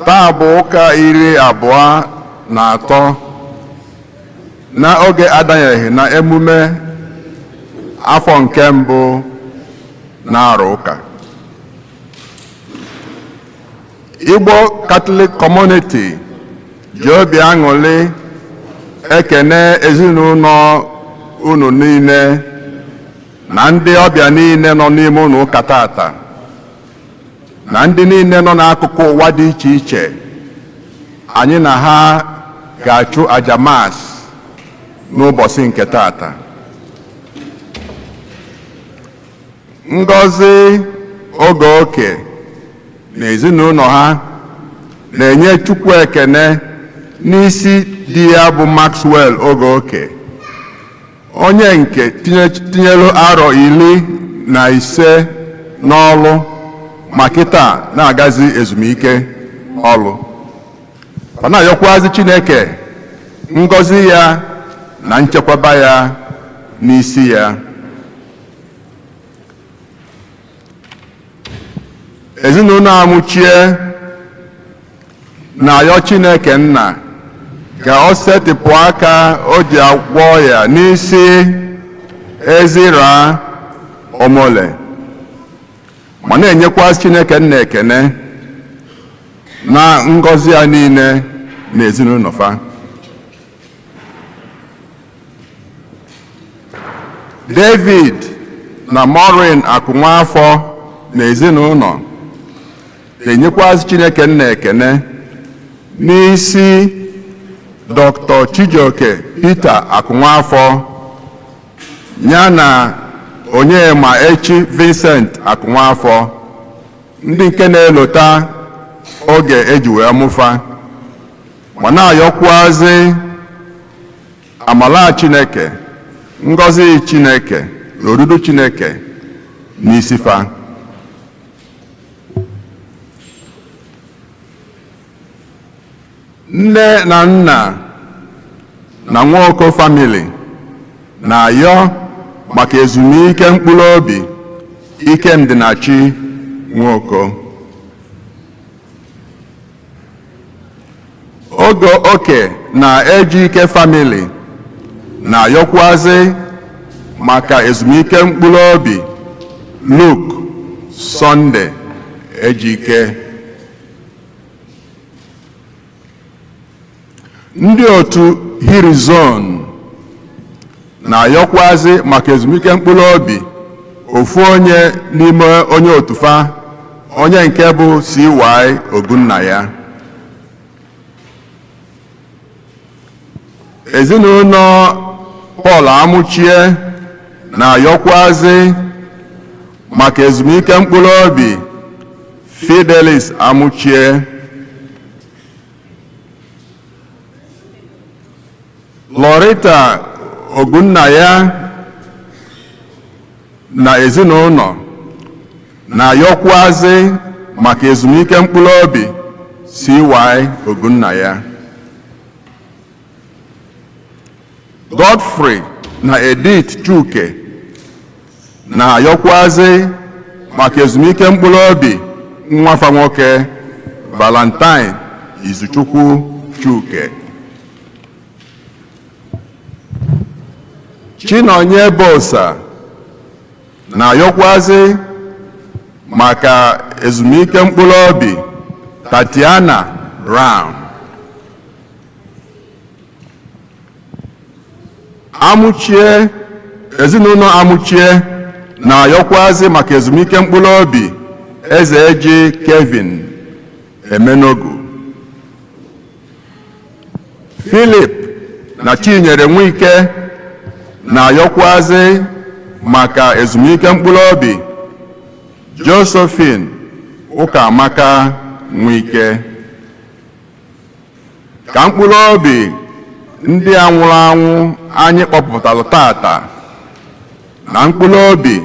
Taa bụ ụka 23 n'oge adanyeghị na emume afọ nke mbụ na-arụ ụka. Igbo Catholic Community ji obi aṅụrị ekene ezinụlọ unu niile na ndị ọbịa niile nọ n'ime ụlọ ụka tata na ndị niile nọ n'akụkụ ụwa dị iche iche anyị na ha ga-achụ aja Mass n'ụbọchị nke tata. Ngọzi Ogoke na ezinụlọ ha na-enye Chukwu ekene n'isi di ya bụ Maxwell Ogoke, onye nke tinyelu arọ 15 n'ọlụ ma kịta na-agazi ezumike ọlụ. Ọ na-ayọkwazị Chineke ngọzi ya na nchekwaba ya n'isi ya. Ezinụlọ Amuchie na-ayọ Chineke nna ka o setịpụ aka o ji agwọ ya n'isi Ezira Omole, ma na-enyekwa Chineke nna ekene na ngọzi ya niile na ezinụlọ fa. David na Maureen Akụnwafọ na ezinụlọ na-enyekwazị Chineke nna ekene n'isi Dr. Chijioke Peter Akụnwafọ ya na Onyema Echi Vincent Akụnwafọ, ndị nke na-elota oge eji wee mụfa, ma na-ayọkwazị amala Chineke, ngọzi Chineke na odudu Chineke n'isi fa. Nne na nna na Nwoko family na-ayọ maka ezumike mkpụrụ obi Ikemdịnachi Nwoko. Oge Oke na Ejike family na-ayọkwazị maka ezumike mkpụrụ obi Luke Sunday Ejike. Ndị otu Hirizon na-ayọkwazị maka ezumike mkpụrụ obi ofu onye n'ime onye otu fa, onye nke bụ CY Ogunnaya. Ezinụlọ Paul Amuchie na-ayọkwazị maka ezumike mkpụrụ obi Fidelis Amuchie. Lorita Ogunnaya na ezinụlọ na-ayọkwazị maka ezumike mkpụrụ obi CY Ogunnaya. Godfrey na Edith Chuke na-ayọkwazị maka ezumike mkpụrụ obi nwafa nwoke Valentine Izuchukwu Chuke. Chinonye Bosa na-ayọkwazị maka ezumike mkpụrụ obi Tatiana Brown. Amuchie, ezinụlọ Amuchie na-ayọkwazị maka ezumike mkpụrụ obi Ezeji Kevin Emenogu. Philip na Chinyere Nwike na-ayọkwazị maka ezumike mkpụrụ obi Josephine Ụkamaka Nwike. Ka mkpụrụ obi ndị a nwụrụ anwụ anyị kpọpụtara tata na mkpụrụ obi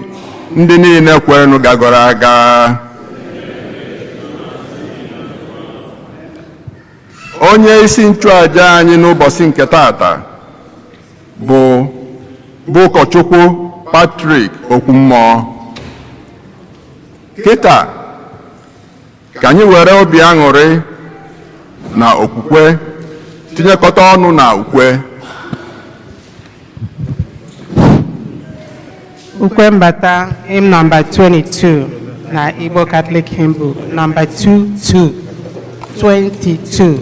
ndị niile kwerenụ gagoro aga, onye isi nchụaja anyị n'ụbọchị nke tata bụ ụkọchukwu Patrick Okwummụọ. Kịta ka anyị were obi aṅụrị Na okwukwe tinyekọta ọnụ na ukwe. Ukwe mbata, hymn number 22 na Igbo Catholic Hymn Book, number 22, 22.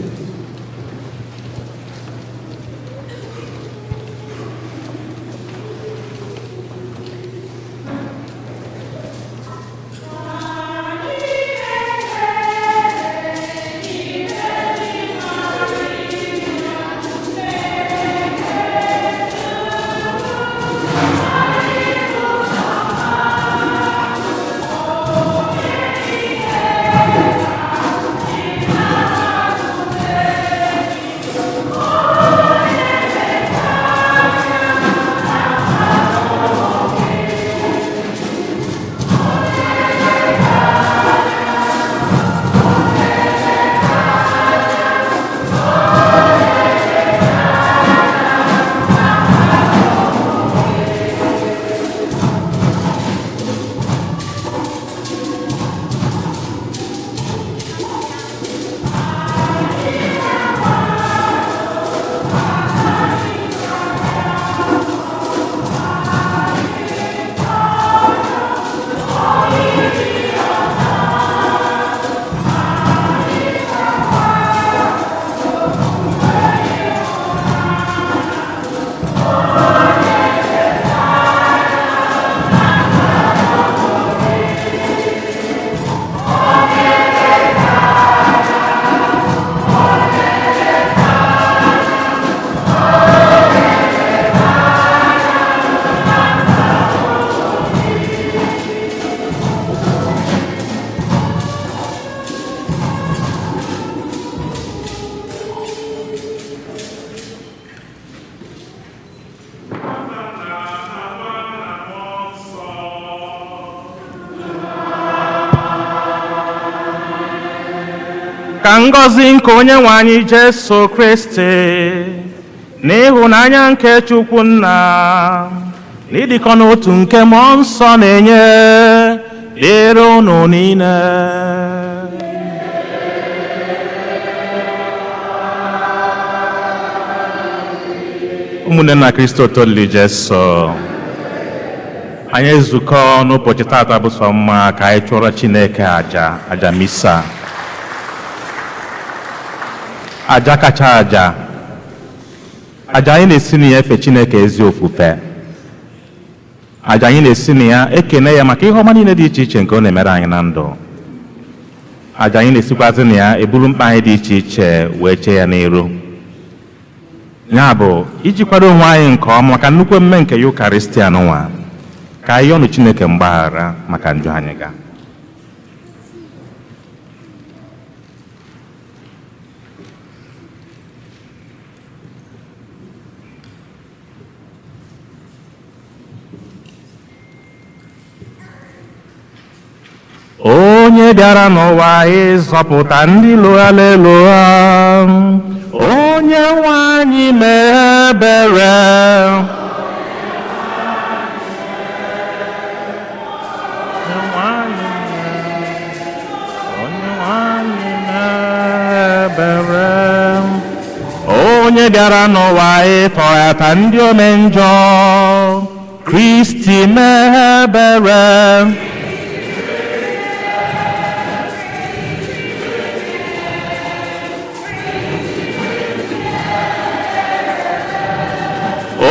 Ka ngọzi nke onye nwe anyị Jesu Kristi na ịhụnanya nke Chukwu Nna na ịdịkọ n'otu nke Mmụọ Nsọ na-enye dịrị unu niile. Ụmụnne na Kristo tolili Jesu, anyị ezukọ n'ụbọchị tata bụ sọ mma ka anyị chụọrọ Chineke aja, aja misa, aja kacha aja, aja anyị na-esi na ya efe Chineke ezi ofufe, aja anyị na-esi na ya ekene ya maka ihe ọma niile dị iche iche nke ọ na-emere anyị na ndụ, aja anyị na-esikwazi na ya eburu mkpa anyị dị iche iche wee chee ya n'iru. Ya bụ iji kwado onwe anyị nke ọma maka nnukwu emume nke Yukaristia nwa, ka anyị yọọnụ Chineke mgbaghara maka njọ anyị ga. Onye bịara n'ụwa ịzọpụta ndị lụghara elugha, onye nwe anyị mee ebere. Onye nwe anyị mee ebere. Onye bịara n'ụwa ịtọghata ndị ome njọ, Kristi mee ebere.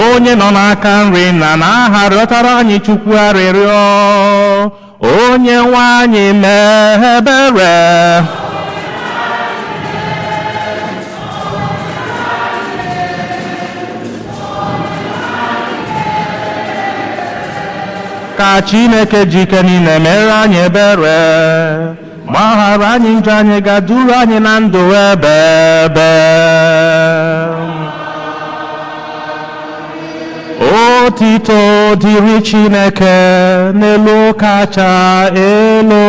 Onye nọ n'aka nri na n'aha rịọtara anyị Chukwu arịrịọ, onye nwe anyị mee ebere. Ka Chineke ji ike niile mere anyị ebere, gbaghara anyị njọ anyị, ga-duru anyị na ndụ ebe ebe. Otito dịrị Chineke n'elu kacha elu.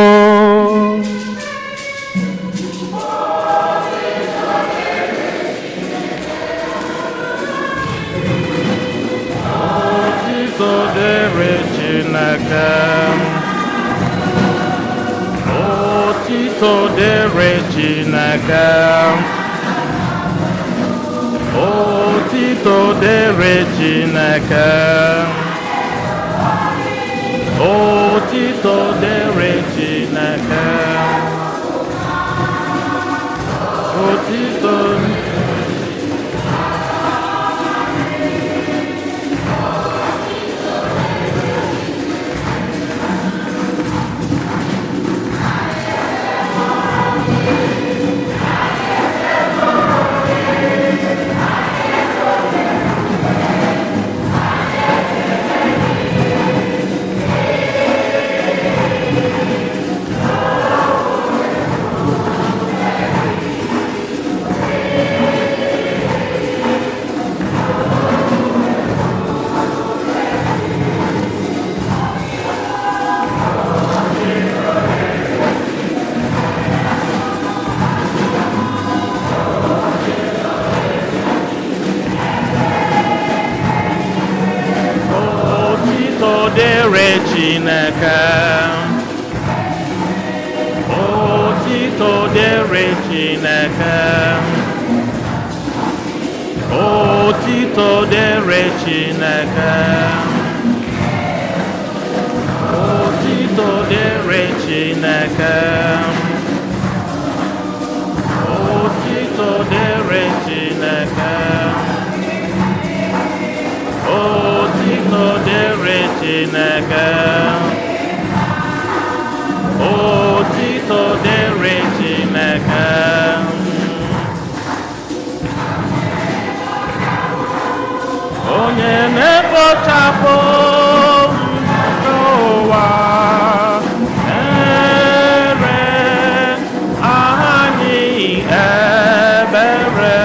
Otito dịrị Chineke. Otito dịrị Chineke. Otito dịrị Chineke. Otito dịrị Chineke. Otito. Chineke. Otito dịrị Chineke. Otito dịrị Chineke. Otito dịrị Chineke. Otito dịrị Chineke. Otito dịrị Chineke. Otito dịrị Chineke. Onye na-ekpochapụ njọ ụwa, mere anyị ebere.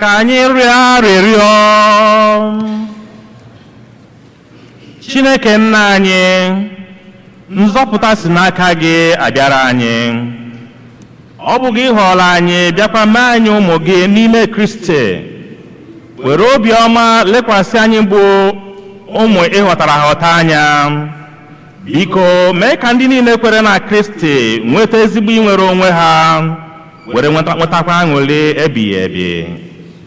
Ka anyị rịọ arịrịọ. Chineke nna anyị, nzọpụta si n'aka gị abịara anyị. Ọ bụ gị họrọ anyị bịakwa mee anyị ụmụ gị n'ime Kristi. Were obiọma lekwasị anyị bụ ụmụ ịghọtara aghọta anya. Biko mee ka ndị niile kwere na Kristi nweta ezigbo inwere onwe ha, were nwetakwa aṅụrị ebighị ebi.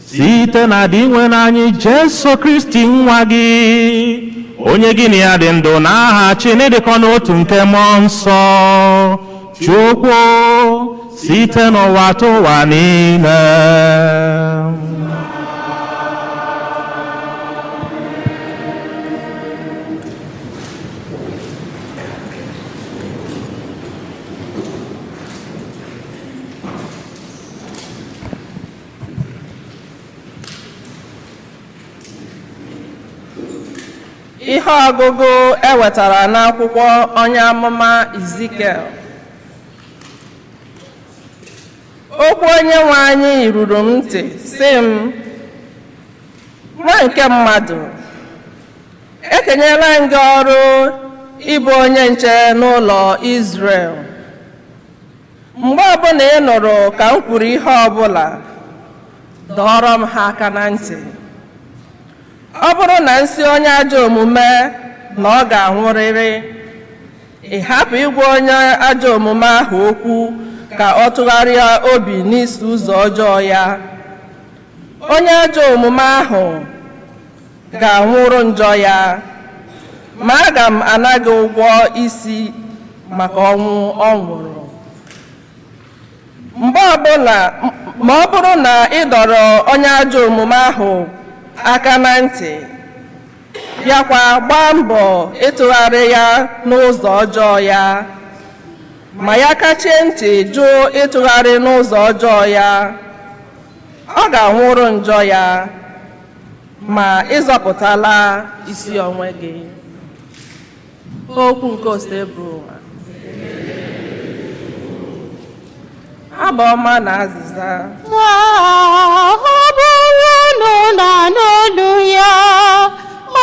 Site na dị nwere anyị Jesu Kristi nwa gị, onye gị na ya dị ndụ n'aha Chineke n'otu nke mmụọ nsọ, Chukwu site n'ụwa tụwa niile. Ihe ọgụgụ e wetara n'akwụkwọ onye amụma Izikiel. Okwu onye nwe anyị ruru m ntị sị m, nwa nke mmadụ, ekenyela m gị ọrụ ịbụ onye nche n'ụlọ Izrel. Mgbe ọbụla ị nụrụ ka m kwuru ihe ọbụla, dọrọ m ha aka na ntị. Ọ bụrụ na nsị onye ajọ omume na ọ ga-anwụrịrị, ị hapụ ịgwa onye ajọ omume ahụ okwu ka ọ tụgharịa obi n'isi ụzọ ọjọọ ya. Onye ajọ omume ahụ ga-anwụrụ njọ ya, ma aga m ana gị ụgwọ isi maka ọnwụ ọ nwụrụ. Mgbe ọbụla ma ọ bụrụ na ị dọrọ onye ajọ omume ahụ aka na ntị, bịakwa gbaa mbọ ịtụgharị ya n'ụzọ ọjọọ ya, ma ya kachie ntị jụ ịtụgharị n'ụzọ ọjọọ ya, ọ ga-anwụrụ njọ ya, ma ịzọpụtala isi onwe gị. Okwu nke Osebụrụwa. Abụ ọma na azịza. Ọ bụrụ na n'olu ya,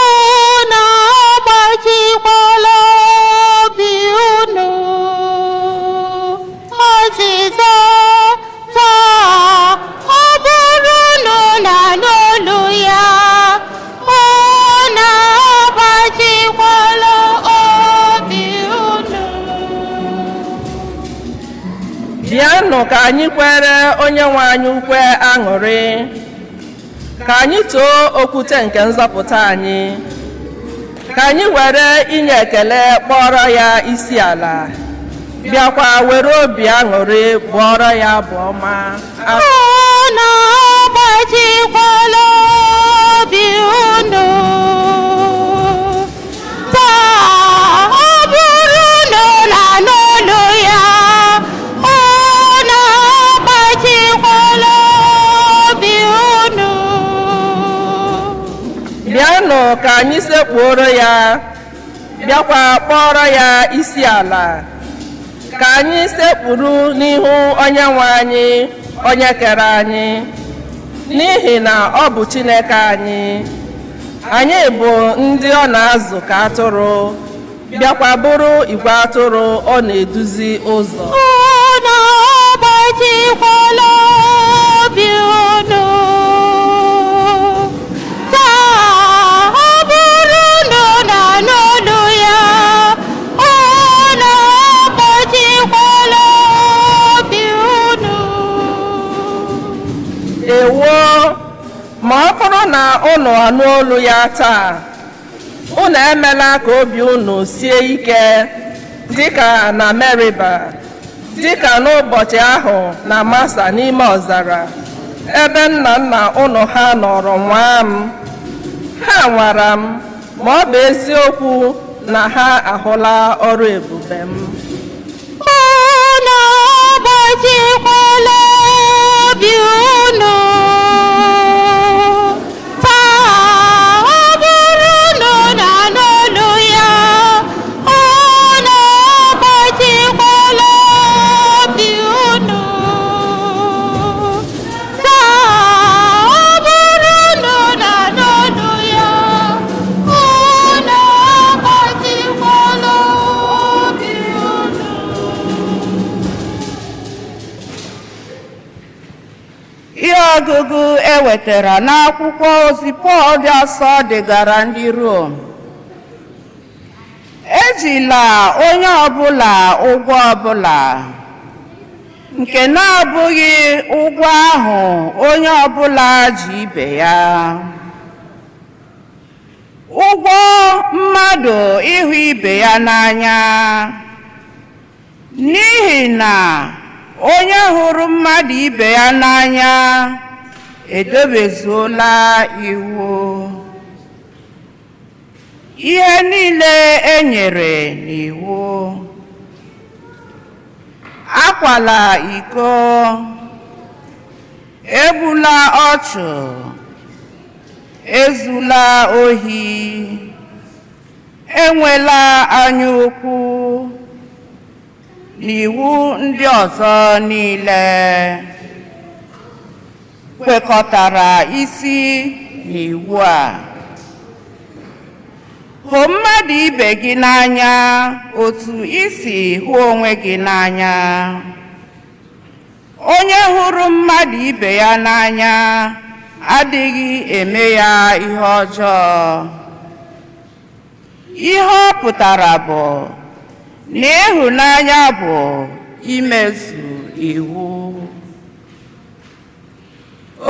unu agbajikwala obi unu. Azịza. Taa, ọ bụrụ na n'olu ya, unu agbajikwala obi unu. Bịanụ ka anyị kwere onye nwe anyị ukwe aṅụrị, ka anyị too okwute nke nzọpụta anyị, ka anyị were inye ekele kpọrọ ya isi ala, bịakwa were obi aṅụrị bụọrọ ya abụ ọma. Unu agbajikwala obi unu. Taa, ọ bụrụ na n'olu ya, unu agbajikwala obi unu. Bịanụ ka anyị sekpuoro ya, bịakwa kpọrọ ya isi ala, ka anyị sekpuru n'ihu onye nwe anyị, onye kere anyị, n'ihi na ọ bụ Chineke anyị. Anyị bụ ndị ọ na-azụ ka atụrụ, bịakwa bụrụ igwe atụrụ ọ na-eduzi ụzọ. Unu agbajikwala obi unu. Taa, ọ bụrụ na n'olu ya, unu agbajikwala obi unu. Ewo, ma ọ bụrụ na unu anụ olu ya taa, unu emela ka obi unu sie ike dịka na Meriba, dịka n'ụbọchị ahụ na Masa n'ime ọzara, ebe nna nna unu ha nọrọ nwaa m. Ha nwara m, ma ọ bụ eziokwu na ha ahụla ọrụ ebube m. Unu agbajikwala obi unu. Taa, ọ bụrụ na n'olu ya, unu agbajikwala obi unu. Taa, ọ bụrụ na n'olu ya, unu agbajikwala obi unu. Ihe ọgụgụ e wetara n'akwụkwọ ozi Pọl dị asọ degara ndị Rom. Ejila onye ọbụla ụgwọ ọbụla nke na-abụghị ụgwọ ahụ onye ọbụla ji ibe ya. Ụgwọ mmadụ ịhụ ibe ya n'anya, n'ihi na onye hụrụ mmadụ ibe ya n'anya edobezuola iwu. Ihe niile e nyere n'iwu: akwala iko, egbula ọchụ, ezula ohi, enwela anya ukwu, n'iwu ndị ọzọ niile kwekọtara isi n'iwu a: hụ mmadụ ibe gị n'anya otu i si hụ onwe gị n'anya. Onye hụrụ mmadụ ibe ya n'anya adịghị eme ya ihe ọjọọ. Ihe ọ pụtara bụ na ịhụnanya bụ imezu iwu.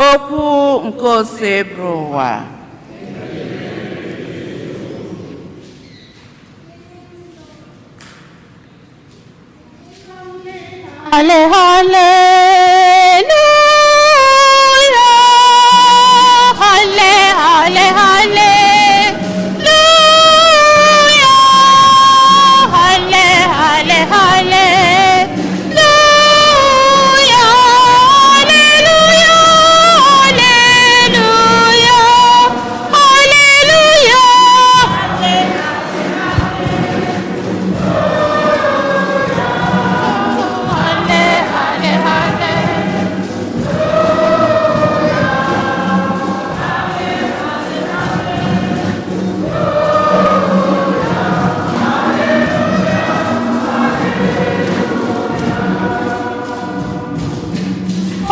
Okwu nke Osebụrụwa. Halle, hallelujah, halle, halle, hallelujah, halle, halle, hallelujah, hallelujah, hallelujah, hallelujah.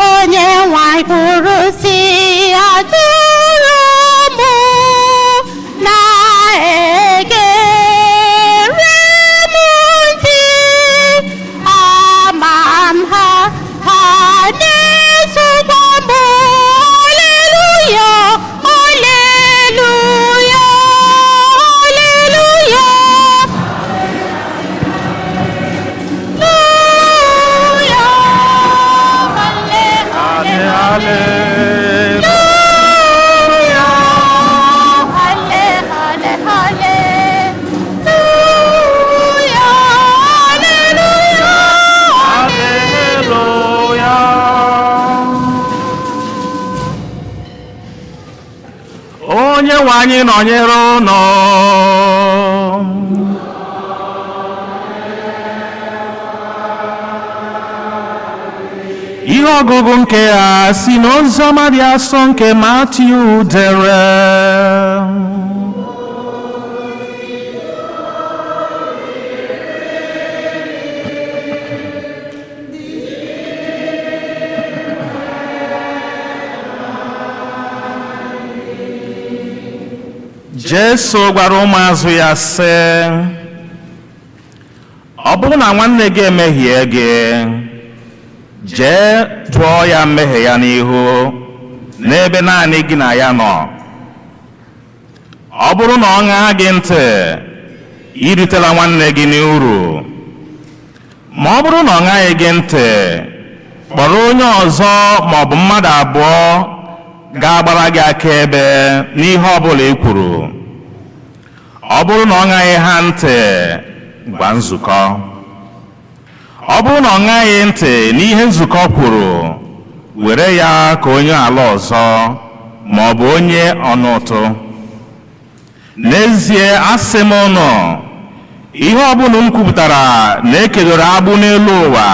Onye nwanyị kwuru sị, atụrụ m na-egere m ntị, ama m ha, ha na-esokwa m. Haleluya, haleluya, haleluya. Onye nwe anyị nọnyere ụnụ. Ihe ọgụgụ nke a si n'Oziọma dị asọ nke Matiu dere. Jesu gwara ụmụazụ ya sị, ọ bụrụ na nwanne gị emehie gị, jee tụọ ya mmehie ya n'ihu n'ebe naanị gị na ya nọ. Ọ bụrụ na ọ ṅaa gị ntị, iritela nwanne gị n'uru. Ma ọ bụrụ na ọ ṅaghị gị ntị, kpọrọ onye ọzọ ma ọ bụ mmadụ abụọ ga-agbara gị akaebe n'ihe ọ bụla ị kwuru. Ọ bụrụ na ọ ṅaghị ha ntị, gwa nzukọ. Ọ bụrụ na ọ ṅaghị ntị n'ihe nzukọ kwuru, were ya ka onye ala ọzọ ma ọ bụ onye ọnụụtụ. N'ezie asị m ụnụ, ihe ọbụla m kwupụtara na ekedoro agbụ n'elu ụwa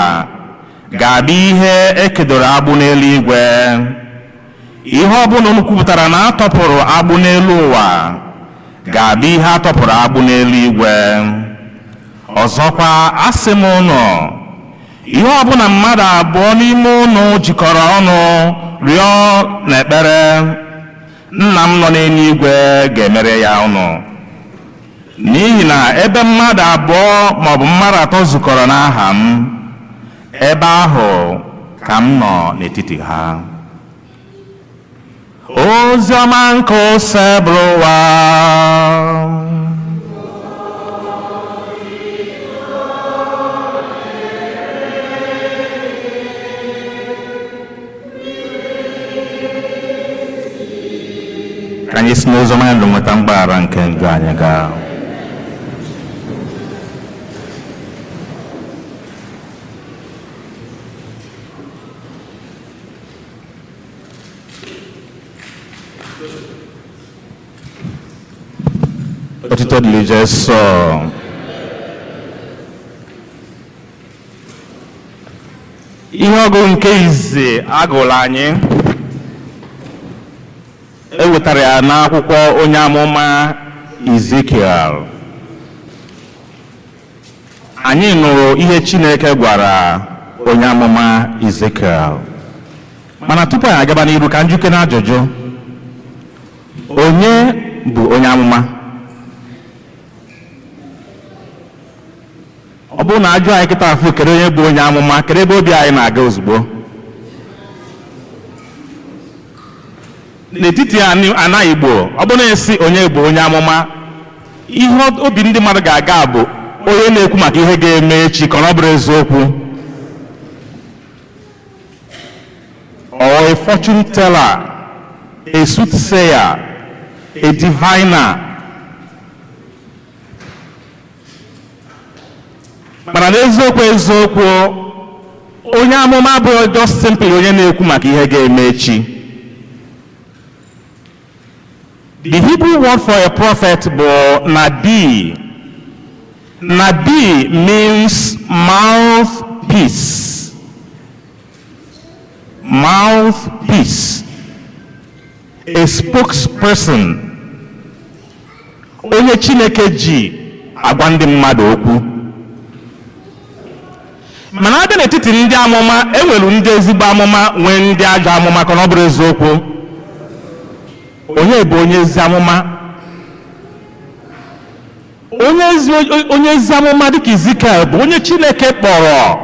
ga-abụ ihe ekedoro agbụ n'eluigwe. Ihe ọbụla m kwupụtara na atọpụrụ agbụ n'elu ụwa ga-abụ ihe atọpụrụ agbụ n'eluigwe. Ọzọkwa asị m ụnụ, ihe ọbụla mmadụ abụọ n'ime ụnụ jikọrọ ọnụ rịọ n'ekpere, nna m nọ n'eluigwe ga-emere ya ụnụ. N'ihi na ebe mmadụ abụọ maọbụ mmadụ atọ zukọrọ n'aha m, ebe ahụ ka m nọ n'etiti ha. Oziọma nke Osebụrụwa. Ka anyị si n'oziọma ya nweta mgbaghara nke njọ anyị gaa. Otito dịrị Jesu. Ihe ọgụ nke izi agụrụ anyị e wetara ya n'akwụkwọ onye amụma Izikiel. Anyị nụrụ ihe Chineke gwara onye amụma Ezekiel. Mana tupu anyị agaba n'iru, ka njuke na ajụjụ: onye bụ onye amụma? Ọ bụrụ na ajụ anyị kịta afụ, kedu onye bụ onye amụma, kedu ebe obi anyị na-aga ozugbo? N'etiti ana Igbo, ọ bụrụ na esi onye bụ onye amụma, ihe obi ndị mmadụ ga-aga bụ onye na-ekwu maka ihe ga-eme echi, ka ọ bụrụ eziokwu, or a fortune teller, a soothsayer, a diviner. Mana n'eziokwu eziokwu, onye amụma bụ just simply onye na-ekwu maka ihe ga-eme echi. The Hebrew word for a prophet bụ nabi. Nabi means mouthpiece. Mouthpiece. A spokesperson. Onye Chineke ji agwa ndị mmadụ okwu. Mana abịa n'etiti ndị amụma, enwere ndị ezigbo amụma, nwee ndị ajọ amụma, ka ọ bụrụ eziokwu. Onye bụ onye ezi amụma? Onye ezi amụma dịka Ezekiel bụ onye Chineke kpọrọ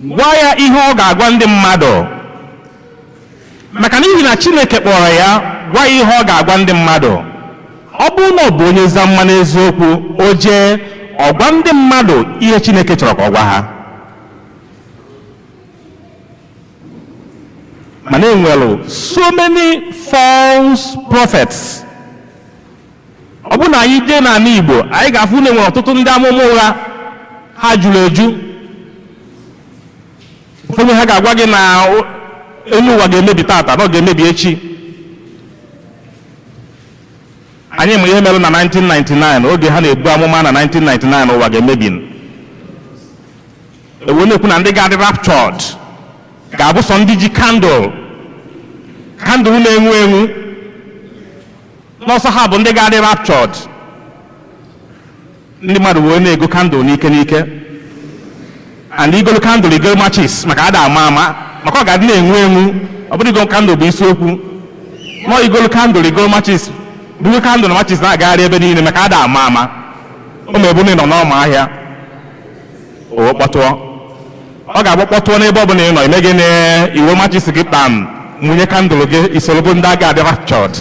gwa ya ihe ọ ga-agwa ndị mmadụ. Maka n'ihi na Chineke kpọrọ ya gwa ya ihe ọ ga-agwa ndị mmadụ, ọ bụrụ na ọ bụ onye ezi amụma n'eziokwu, o jee ọ gwa ndị mmadụ ihe Chineke chọrọ ka ọ gwa ha. Mana enwere so many false prophets. Ọ bụrụ na anyị jee n'ala Igbo, anyị ga-afụ na enwere ọtụtụ ndị amụma ụgha, ha juru eju. Onye ha ga-agwa gị na elu ụwa ga-emebi tata, na ọ ga-emebi echi. Anyị ma ihe mere na 1999, oge ha na-ebu amụma na 1999 ụwa ga-emebi. Ewe na-ekwu na ndị ga-adị raptured ga-abụ sọ ndị ji kandụl, kandụl na-enwu enwu n'ọsọ, ha bụ ndị ga-adị raptured. Ndị mmadụ wee na-ego kandụl n'ike n'ike, and igolu kandụl, igolu matches, maka ada ama ama, maka ọ ga-adị na-enwu enwu. Ọ bụrụ igolu kandụl bụ isiokwu, nọ igolu kandụl, igolu matches, buru kandụl na matches na-agagharị ebe niile, maka ada ama ama. O ma ebu na ị nọ n'ọma ahịa, o kpọtụọ, ọ ga-agbọ kpọtụọ n'ebe ọ bụla ị nọ, ime gị na iwe matches gị kpam, nwunye kandụl gị, isoro ndị aga adị raptured.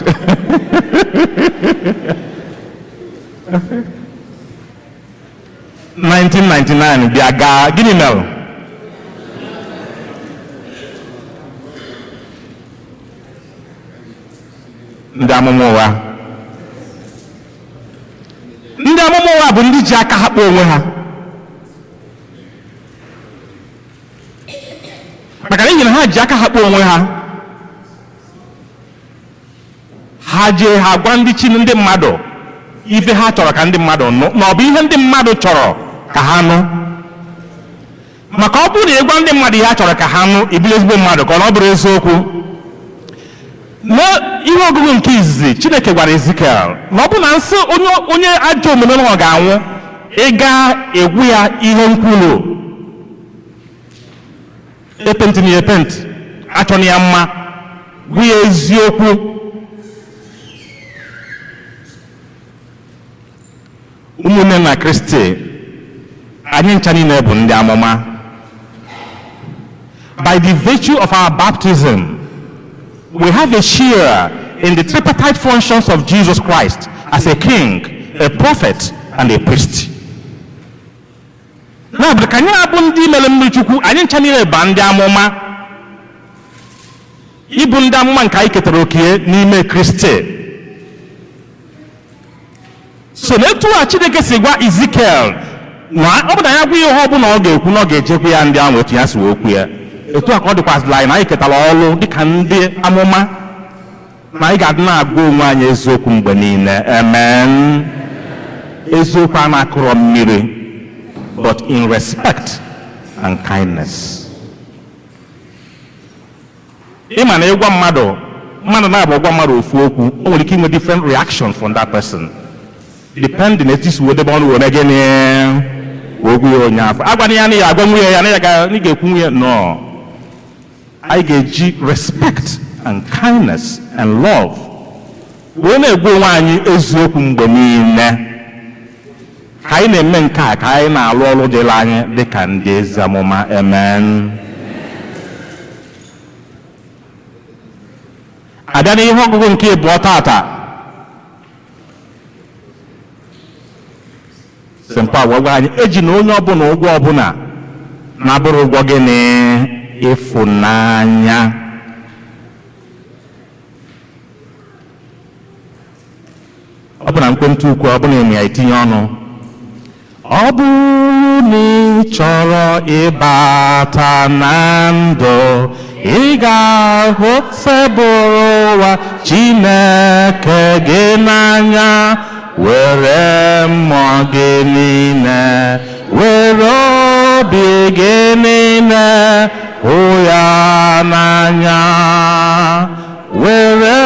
(1999) bịa gaa, gịnị mere? Ndị amụma ụgha. Ndị amụma ụgha bụ ndị ji aka ha kpọọ onwe ha, maka n'ihi na ha ji aka ha kpọọ onwe ha, ha jee ha gwa ndị chi ndị mmadụ ife ha chọrọ ka ndị mmadụ nụ, na ọ bụ ihe ndị mmadụ chọrọ ka ha nụ. Maka ọ bụrụ na ịgwa ndị mmadụ ihe ha chọrọ ka ha nụ, ibulu ezigbo mmadụ, ka ọ bụrụ eziokwu. Na ihe ọgụgụ nke izizi, Chineke gwara Ezekiel na ọ bụ na nsị onye ajọ omume na ọ ga-anwụ, ịga egwu ya ihe nkwulu, epenti na epenti achọna ya mma, gwa ya eziokwu. Ụmụnne na Kristi, anyị ncha niile bụ ndị amụma. By the virtue of our baptism, we have a share in the tripartite functions of Jesus Christ as a king, a prophet, and a priest. Na bụ ka anyị abụ ndị mere mmiri Chukwu, anyị ncha niile ba ndị amụma. Ịbụ ndị amụma nke anyị ketara oke n'ime Kristi. So na etu a Chineke si gwa Ezekiel na ọ bụ na ya gwa ihe ọ bụla ọ ga-ekwu, na ọ ga-ejekwa ya ndị ahụ otu ya si wee okwu ya, etu a ka ọ dịkwazịla anyị na anyị ketara ọrụ dịka ndị amụma, na anyị ga-adị na-agwa onwe anyị eziokwu mgbe niile. Amen. Eziokwu a na-akụrọ mmiri, but in respect and kindness. Ịma na ịgwa mmadụ, mmadụ na-abụ gwa mmadụ ofu okwu, o nwere ike inwe different reaction from that person, depending etu isi wee debe ọnụ wee gịnị Kwuo okwu ya onye afọ. Agwana ya na ya agwa nwunye ya na ya na ị ga-ekwu nwunye no. Anyị ga-eji respect and kindness and love wee na-egwa onwe anyị eziokwu mgbe niile. Ka anyị na-eme nke a ka anyị na-alụ ọrụ dịrị anyị dịka ndị ezi amụma. Amen. Abịa n'ihe ọgụgụ nke ịbụọ tata, St. Paul gwa anyị eji na onye ọbụla ụgwọ ọbụla na-abụrụ ụgwọ gịnị? Ịfụnanya. Ọ bụ na nkwentị ukwu ọ bụla eme ya etinye ọnụ. Ọ bụrụ na ị chọrọ ịbata na ndụ, ị ga-ahụ sebụrụ ụwa Chineke gị n'anya, were mmụọ gị niile, were obi gị niile hụ ya n'anya, were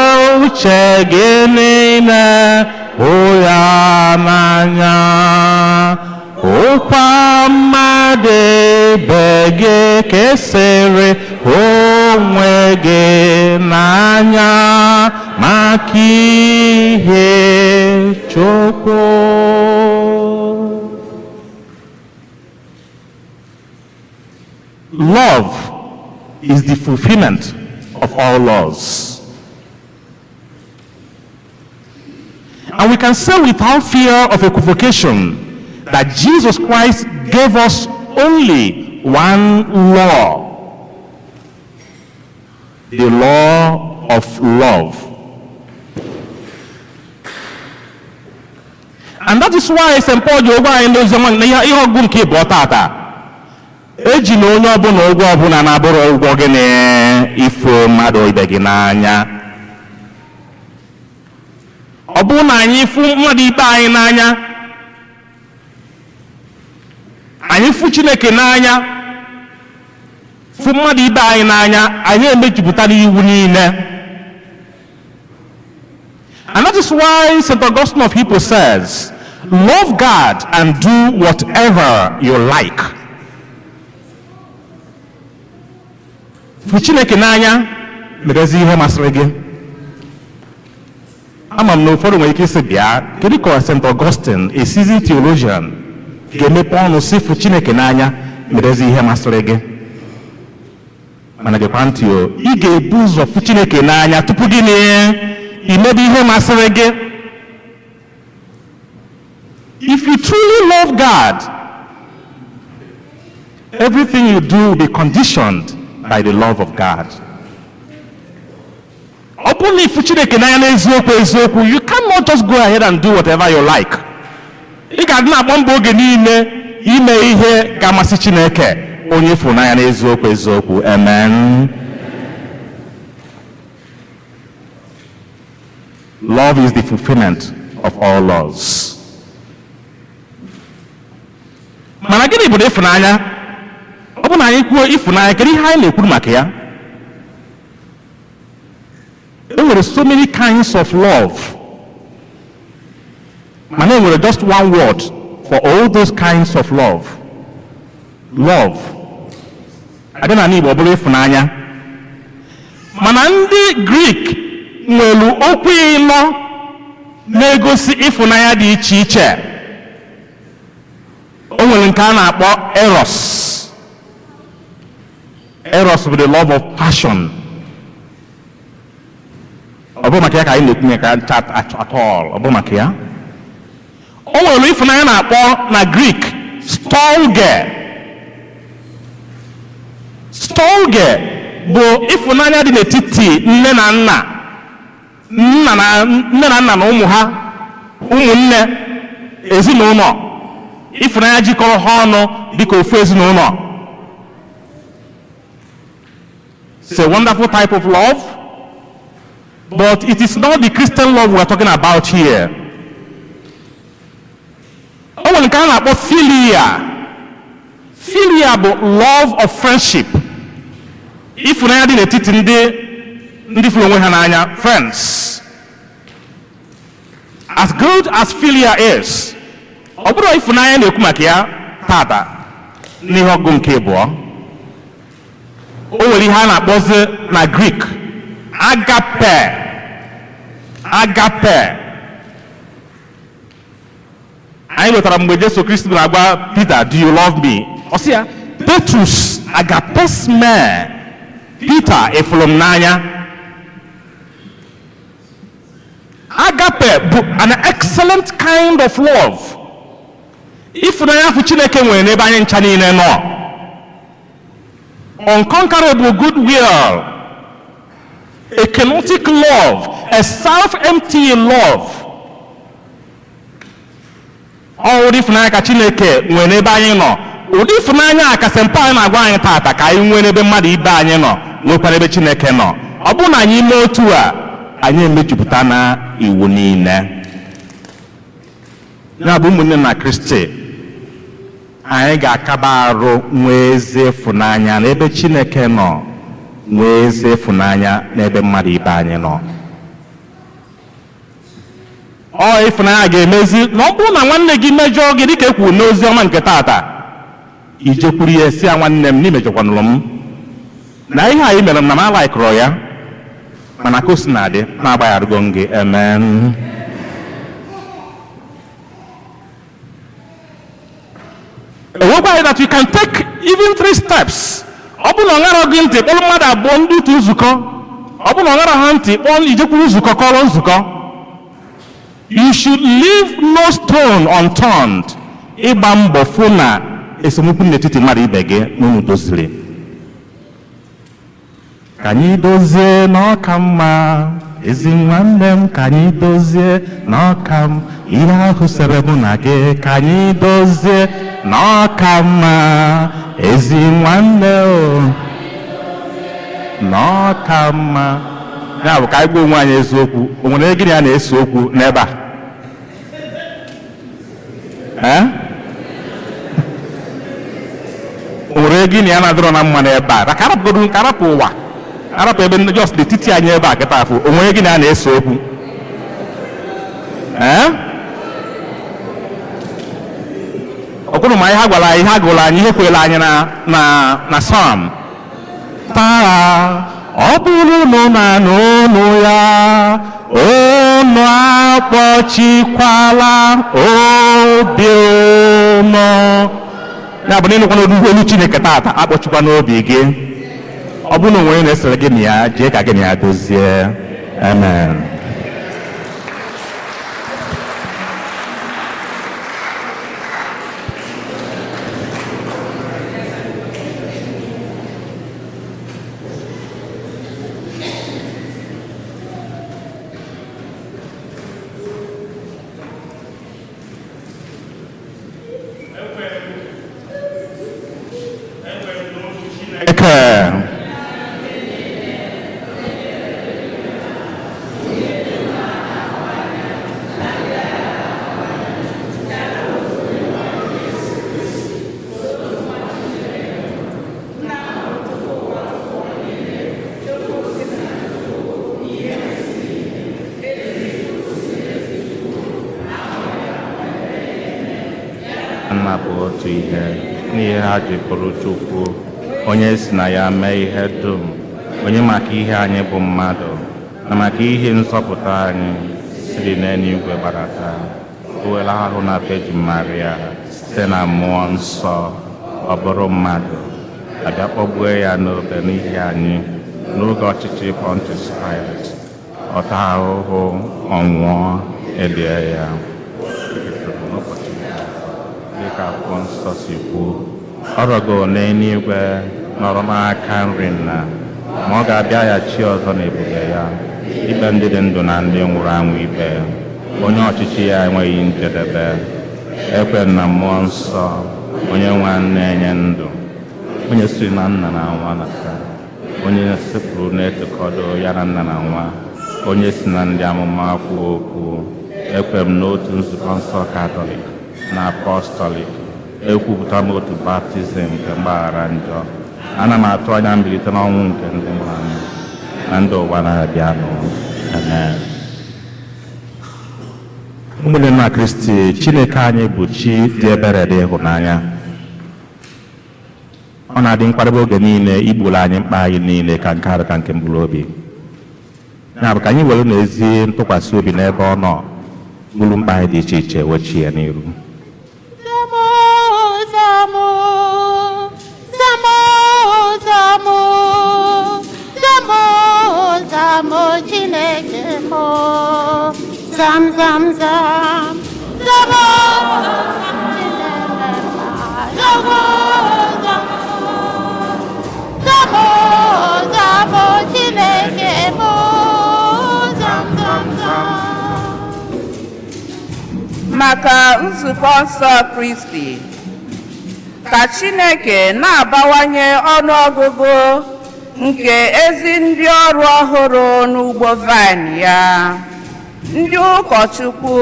uche gị niile hụ ya n'anya, hụkwa mmadụ ibe gị kesịrị onwe gị n'anya maka ihe Chukwu. Love is the fulfillment of all laws. And we can say without fear of equivocation that Jesus Christ gave us only one law, the law of love. And that is why St. Paul ji ụgwọ anyị n'oziọma na ihe ọgụgụ nke ịbụọ tata eji na onye ọbụla ụgwọ ọbụla na-abụrụ ụgwọ gị na ifo mmadụ ibe gị n'anya. Ọ bụrụ na anyị fụ mmadụ ibe anyị n'anya, anyị fụ Chineke n'anya, fụ mmadụ ibe anyị n'anya, anyị emejupụtara iwu niile. And that is why St. Augustine of Hippo says, love God and do whatever you like. Fụ Chineke n'anya, merezi ihe masịrị gị. Ama m na ụfọdụ nwere ike ịsị bịa, kedu ka St. Augustine, a seasoned theologian, ga-emepe ọnụ sị fụ Chineke n'anya, merezi ihe masịrị gị? Mana gekwa ntị o, ị ga-ebu ụzọ fụ Chineke n'anya tupu gịnị? Imebe ihe masịrị gị. If you truly love God, everything you do will be conditioned by the love of God. Ọ bụrụ na ịfụ Chineke n'anya n'eziokwu eziokwu, you cannot just go ahead and do whatever you like. Ị ga-adị na-agba mbọ oge niile ime ihe ga-amasị Chineke onye ịfụrụ n'anya n'eziokwu eziokwu. Amen. Love is the fulfillment of all laws. Mana gịnị bụ ịfụnanya? Ọ bụ na anyị kwuo ịfụnanya, kedu ihe anyị na-ekwu maka ya? E nwere so many kinds of love. Mana e nwere just one word for all those kinds of love. Love. Abịa n'ala Igbo ọ bụrụ ịfụnanya. Mana ndị Greek nwere okwu ịnọ na-egosi ịfụnanya dị iche iche. O nwere nke a na-akpọ eros. Eros bụ the love of passion. Ọ bụ maka ya ka anyị na-ekwu maka at all. Ọ bụ maka ya. O nwere ịfụnanya na-akpọ na Greek storge. Storge bụ ịfụnanya dị n'etiti nne na nna. Nne na nna na ụmụ ha, ụmụnne, ezinụlọ. Ịfụnanya jikọrọ ha ọnụ dịka ofu ezinụlọ. It's a wonderful type of love, but it is not the Christian love we are talking about here. O nwere nke a na-akpọ philia. Philia bụ love of friendship. Ịfụnanya dị n'etiti ndị fụrụ onwe ha n'anya, friends. As good as philia is, ọ bụrụ ịfụnanya na-ekwu maka ya Tata n'ihe ọgụ nke abụọ, o nwere ihe a na-akpọzi na Greek agape. Agape anyị lụtara mgbe Jesu Kristi na-agwa Peter, "Do you love me?" Ọ sị ya, "Petrus agapes me." Peter, ịfụrụ m n'anya? Agape bụ an excellent kind of love, ịfụnanya afụ Chineke nwere n'ebe anyị ncha niile nọ, unconquerable goodwill, a kenotic love, a self-emptying love. Ọ ụdị ịfụnanya ka Chineke nwere n'ebe anyị nọ. Ụdị ịfụnanya a ka St. Paul na-agwa anyị tata ka anyị nwee n'ebe mmadụ ibe anyị nọ, nwekwa n'ebe Chineke nọ. Ọ bụrụ na anyị mee otu a, anyị emejupụta na iwu niile. Ya bụ, ụmụnne na Kristi, anyị ga-akaba arụ nwee ezi ịfụnanya n'ebe Chineke nọ, nwee ezi ịfụnanya n'ebe mmadụ ibe anyị nọ. Ọ ịfụnanya ga-emezi na ọ bụrụ na nwanne gị mejọọ gị, dịka e kwuru n'ozi ọma nke tata, ijekwuru ya si ya, "Nwanne m, n'imejọkwanụrụ m na ihe anyị mere m na m alaikụrọ ya, mana ka o si na-adị, na-agbagharịgo m gị." Amen. Enwekwaghị that you can take even three steps. Ọ bụrụ na ọ ṅara gị ntị, kpọrọ mmadụ abụọ ndị otu nzukọ. Ọ bụrụ na ọ ṅara ha ntị, kpọọ ijekwuru nzukọ, kọrọ nzukọ. You should leave no stone unturned ịgba mbọ fụ na esemokwu n'etiti mmadụ ibe gị na unu doziri. Ka anyị dozie n'ọka mma, ezi nwanne m, ka anyị dozie n'ọka m ihe ahụ sere mụ na gị. Ka anyị dozie n'ọka mma, ezi nwanne o, n'ọka mma. Ya bụ, ka anyị gwa onwe anyị eziokwu. O nwere gịnị ya na-ese okwu n'ebe a? Ee? O nwere gịnị ya na-adịrọ na mma n'ebe a? Ka arapụgodu, ka arapụ ụwa, arapụ ebe ndị just n'etiti anyị ebe a kịta afụ. O nwere gịnị a na-ese okwu? Ee, ọ kwụrụ ma ihe a gwara anyị, ihe a gụrụ anyị, ihe kwere anyị na Psalm taa. Ọ bụrụ na n'ụnụ ya, unu akpọchikwala obi unu. Ya bụ na ịnụkwa n'olu olu Chineke tata, akpọchikwa n'obi gị. Ọ bụrụ na onwe na-esere gị na ya, jee ka gị na ya dozie. Amen. Chineke. Nna bụ otu ihe n'ihe ha ji bụrụ Chukwu, onye si na ya mee ihe dum, onye maka ihe anyị bụ mmadụ na maka ihe nzọpụta anyị siri n'eluigwe gbadata. O were ahụ na Virgin Maria site na Mmụọ Nsọ, ọ bụrụ mmadụ, abịa kpọgbuo ya n'obe n'ihi anyị n'oge ọchịchị Pontius Pilate. Ọ taa ahụhụ, ọ nwụọ, elie ya. N'ụbọchị dịka akwụkwọ nsọ si kwuo, ọ rọgo n'eluigwe, nọrọ n'aka nri nna, ma ọ ga-abịaghachi ọzọ n'ebube ya ikpe ndị dị ndụ na ndị nwụrụ anwụ ikpe, onye ọchịchị ya enweghị njedebe. Ekwe na Mmụọ Nsọ, onye nwe na-enye ndụ, onye si na nna na nwa nata, onye sekpụrụ na-etokọdo ya na nna na nwa, onye si na ndị amụma kwuo okwu. Ekwe m n'otu nzukọ nsọ Katọlik na apọstọlik. Ekwupụta m otu baptizim nke mgbaghara njọ. Ana m atụ anya mbilite n'ọnwụ nke ndị nwụrụ anwụ na ndụ ụwa na-abịanụ. Amen. Ụmụnne na Kristi, Chineke anyị bụ chi dị ebere, dị ịhụnanya. Ọ na-adị nkwadebe oge niile igburu anyị mkpa anyị niile ka nke arụ ka nke mkpụrụ obi. Ya bụ ka anyị were n'ezi ntụkwasị obi n'ebe ọ nọ buru mkpa anyị dị iche iche wechie ya n'iru. Zamo, zamo, zamo, zamo, zamo, zamo, Chineke mo. Zam, zam, zam, zamo, Chineke mo. Zamo, zamo, zamo, Chineke mo. Zam, zam, zam. Maka nzukọ nsọ Kristi, ka Chineke na-abawanye ọnụọgụgụ nke ezi ndị ọrụ ọhụrụ n'ugbo vaịn ya, ndị ụkọchukwu,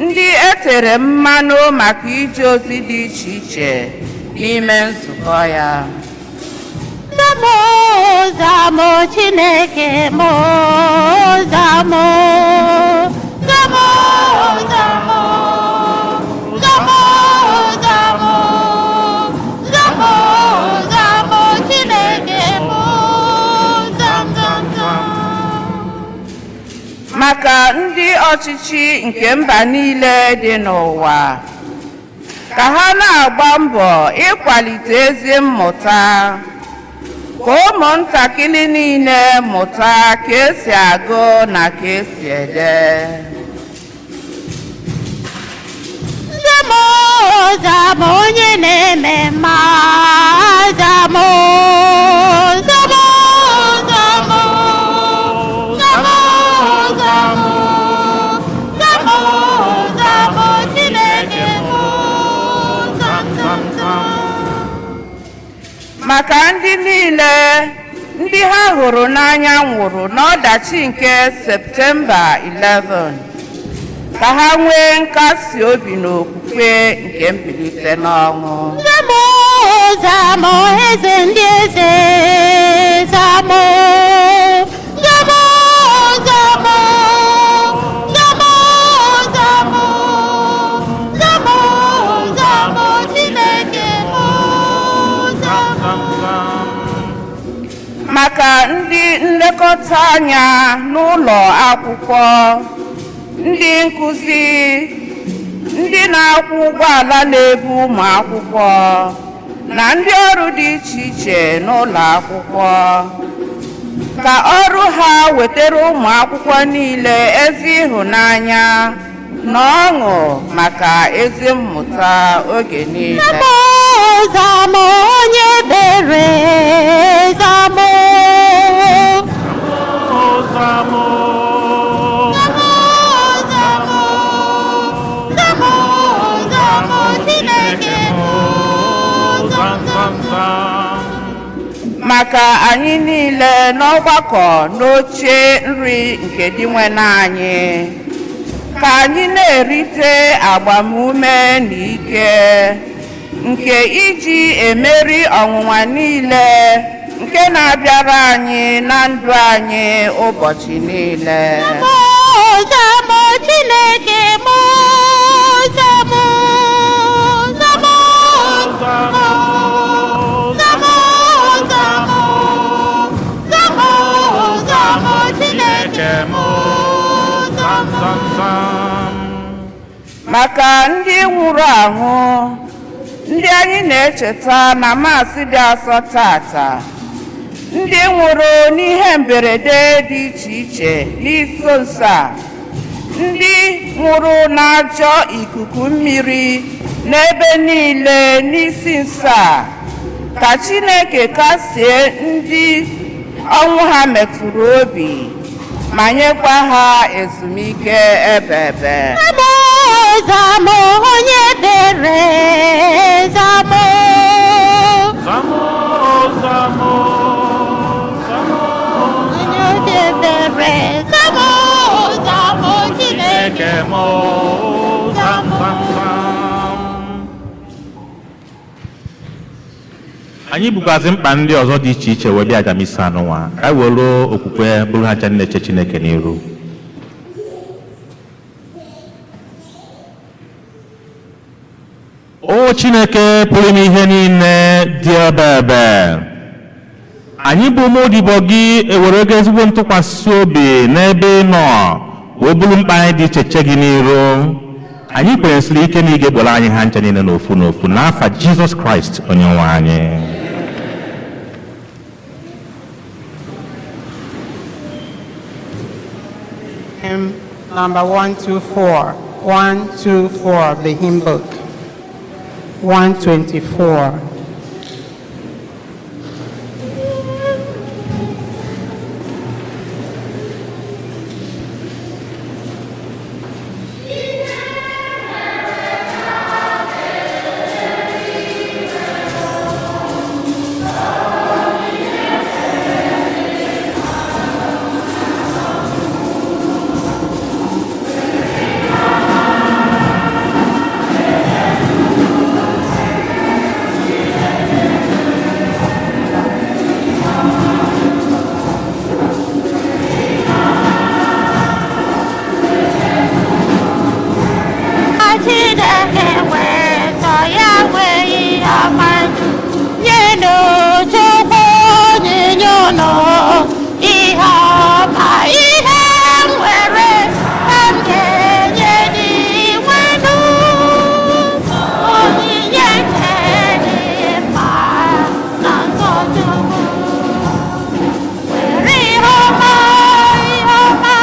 ndị e tere mmanụ maka ije ozi dị iche iche n'ime nzukọ ya. Zamo, zamo, Chineke mo, zamo, zamo, zamo, zamo, zamo, zamo, zamo, Chineke mo, zam, zam, zam. Maka ndị ọchịchị nke mba niile dị n'ụwa, ka ha na-agba mbọ ịkwalite ezi mmụta, ka ụmụntakịrị niile mụta ka esi agụ na ka esi ede. Zamo, zamo, onye na-eme mma, zamo, zamo, zamo, zamo, zamo, zamo, zamo, Chineke mo, zam, zam, zam. Maka ndị niile ndị ha hụrụ n'anya nwụrụ n'ọdachi nke Septemba 11, ka ha nwee nkasi obi n'okwukwe nke mbilite n'ọnwụ. Zamo, zamo, eze ndị eze, zamo, zamo, zamo, zamo, zamo, zamo, zamo, Chineke mo, zamo. Maka ndị nlekọta anya n'ụlọ akwụkwọ, ndị nkụzi, ndị na-akwụ ụgbọala na-ebu ụmụ akwụkwọ, na ndị ọrụ dị iche iche n'ụlọ akwụkwọ, ka ọrụ ha wetara ụmụ akwụkwọ niile ezi ịhụnanya na ọṅụ maka ezi mmụta oge niile. Zamo, zamo, onye ebere, zamo. Zamo, Zamo, zamo, zamo, zamo, Chineke mo, zam, zam, zam. Maka anyị niile n'ọgbakọ n'oche nri nke Dinwenụ anyị, ka anyị na-erite agbamume na ike nke iji emeri ọnwụnwa niile nke na-abịara anyị na ndụ anyị ụbọchị niile. Zamo, zamo, Chineke mo, zamo, zamo, zamo, zamo, zamo, zamo, Chineke mo, zam, zam, zam. Maka ndị nwụrụ anwụ, ndị anyị na-echeta na Maasị dị asọ tata, ndị nwụrụ n'ihe mberede dị iche iche n'iso nso a, ndị nwụrụ n'ajọ ikuku mmiri n'ebe niile n'isi nso a, ka Chineke kasie ndị ọnwụ ha metụrụ obi ma nyekwa ha ezumike ebe ebe. Zamo, zamo, onye ebere, zamo. Zamo, zamo, zamo, Onye obi ebere, zamo, zamo, Chineke Chineke mo, zam, zam, zam. Anyị bukwazi mkpa ndị ọzọ dị iche iche wee bịa aja misa anụnwa, ka anyị were okwukwe bụrụ ha ncha na-eche Chineke n'iru. O Chineke pụrụ ime ihe niile Dị ebebe, anyị bụ ụmụ odibo gị ewerego ezigbo ntụkwasị obi n'ebe ị nọ wee buru mkpa anyị dị iche iche gị n'iru. Anyị kwenyesiri ike na ị ga-egboro anyị ha ncha niile n'ofu n'ofu, n'afa Jizọs Kraịst onye nwe anyị. Hymn number 124, 124 of the hymn book, 124. Chineke wee sọ ya wee ihe ọma nyenụ Chukwu onyinye unu ihe ọma, ihe m nwere ka m ga-enye n'inwenụ onyinye nke dị mma na nsọ Chukwu. Were ihe ọma, ihe ọma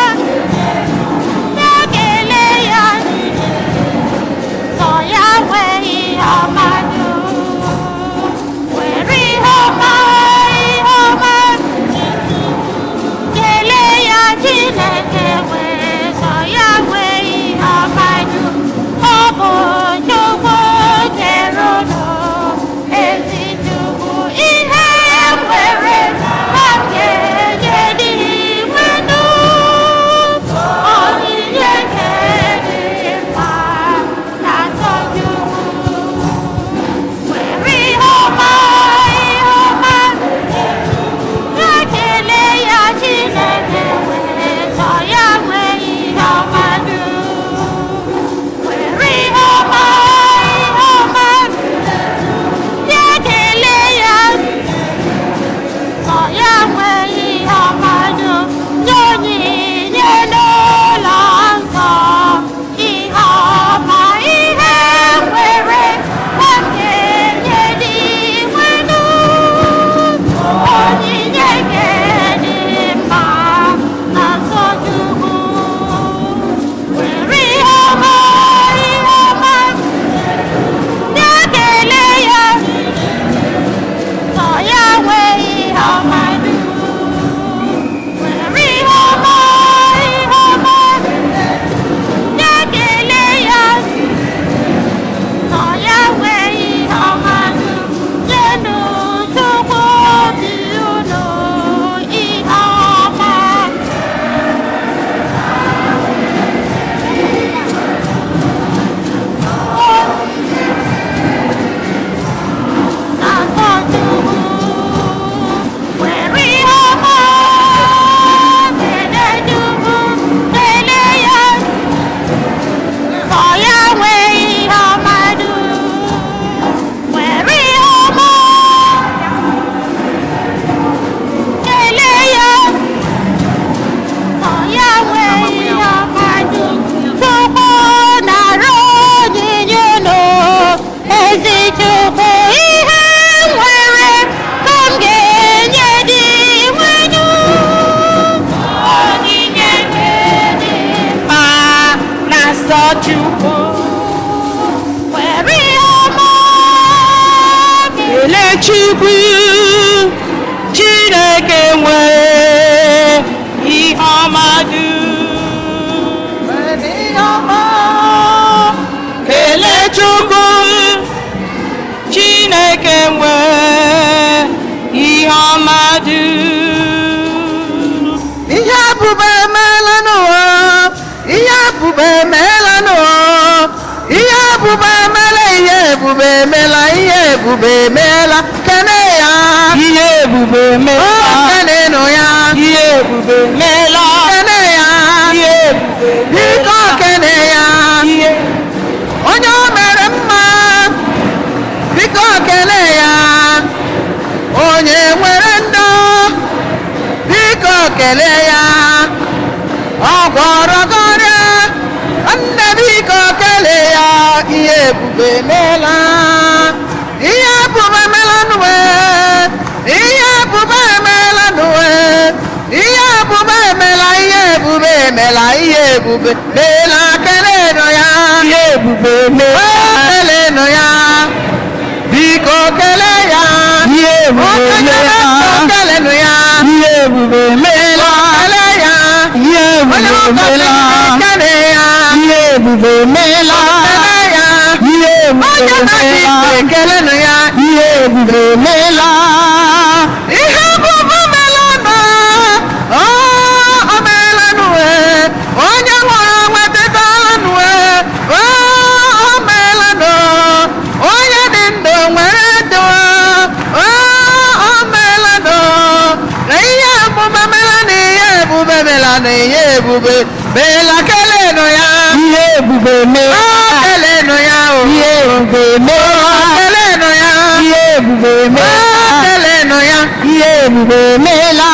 na-ekele ya, sọ ya nwee ihe ọma dum. Were ihe ọma, ihe ọma kelee ya. Chineke wee sọ ya nwee ihe ọma dum. Ọ bụ Chukwu kere unu, ezi Chukwu. Ihe nwere ka m ga-enye n'inwenụ onyinye nke dị mma na nsọ Chukwu. Were ihe ọma, ihe ọma na-ekele ya. Chineke wee sọ ya nwee ihe ọma dum. Were ihe ọma, ihe ọma na-ekele ya, sọ ya nwee ihe ọma dum. Nye onyinye n'ụlọ nsọ, ihe ọma, ihe nwere ka m ga-enye n'inwenụ onyinye nke dị mma na nsọ Chukwu. Were ihe ọma, ihe ọma na-ekele ya, sọ ya nwee ihe ọma dum. Were ihe ọma, ihe ọma na-ekele ya, sọ ya nwee ihe ọma dum. Nyenụ Chukwu obi unu ihe ọma. Na nsọ Chukwu. Were ihe ọma kelee Chukwu, kelee ya, sọ ya nwee ihe ọma dum. Were ihe ọma kelee ya, sọ ya nwee ihe ọma dum. Chukwu nara onyinye unu, ezi Chukwu. Ihe nwere ka m ga-enye dị nwenu onyinye nke dị mma na nsọ Chukwu. Were ihe ọma Kelee Chukwu, Chineke nwee ihe ọma dum. Kelee Chukwu, Chineke nwee ihe ọma dum. Ihe ebube emeela n'ụwa, ihe ebube emeela n'ụwa, ihe ebube emeela, ihe ebube emeela, ihe ebube emeela, kene ya. Ihe ebube O emeela. Kenenụ ya. Ihe ebube emeela. Kene ya. Ihe ebube. Biko kene ya. Ihe Onye o mere mma, biko kene ya. kelee ya. Ọ gwọrọ gị ọrịa, nne biko kelee ya. Ihe ebube meela, ihe ebube meela nụwe, ihe ebube emeela nụwe, ihe ebube emela, ihe ebube emela, ihe ebube meela, kelenụ ya. Ihe ebube meela. Kelenụ ya, biko kelee ya. Ihe ebube meela. Kelenụ ya. Ihe ebube meela. Kelee ya. Ihe Onye ebube ụkọchukwu meela. kelee ya. Ihe ebube meela. Kelee ya. Ihe ebube Onye na-achị meela. ikpe kelenụ ya. Ihe ebube meela. Ihe ebube meela nụ, o meela nụ e. Onye nwụrụ anwụ etetala nụ e. O meela nụ. Onye dị ndụ nwere ndụ. O meela nụ. Na ihe ebube meela na ihe ebube meela na ihe ebube meela, kelenụ ya. Ihe ebube O meela. kelenụ ya o. Ihe ebube meela. Kelenụ ya. Ihe ebube O meela. kelenụ ya. Ihe ebube meela.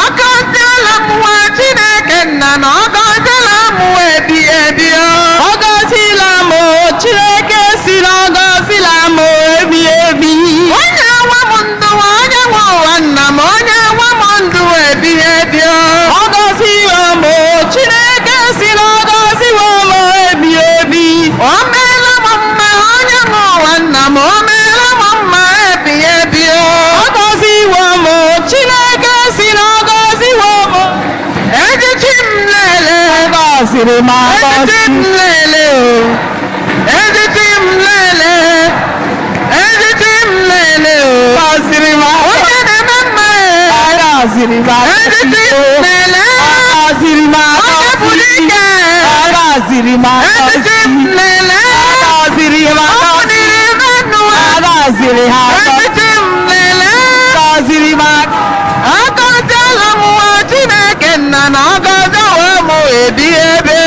Ọgọziela m nwa Chineke nna na ọgọziela m nwa ebi ebi o. Ọ gọzila m o, Chineke si na ọ gọzila m o, ebi ebi. Onye nwe m ndụ, onye nwe ụwa nna m, onye nwe m ndụ ebi ebi o. Ọ gọziwo m o, Chineke si na ọ gọziwo m o, ebi ebi. O meela m mma, onye nwe ụwa nna m, o meela m mma ebi ebi o. Ọ gọziwo m o, Chineke si na ọ gọziwo m o. Echichi m lele, Ọ gọziri m echichi agọzi. m lele o. Echichi m lele, echichi m lele o. Gọziri m Onye agọzi. na-eme mma e. Ọ gọziri m agọzi. Echichi m lele. Ọ gọziri m Onye agọzi. bụ dike. Ọ gọziri m agọzi. Echichi m lele. Ọ gọziri m Ọ agọzi. wụliri m enu. Ọ gọziri ha agọzi. Echichi m lele. Gọziri m agọzi. Agọziela m nwa Chineke nna na agọziwo m ebi ebe.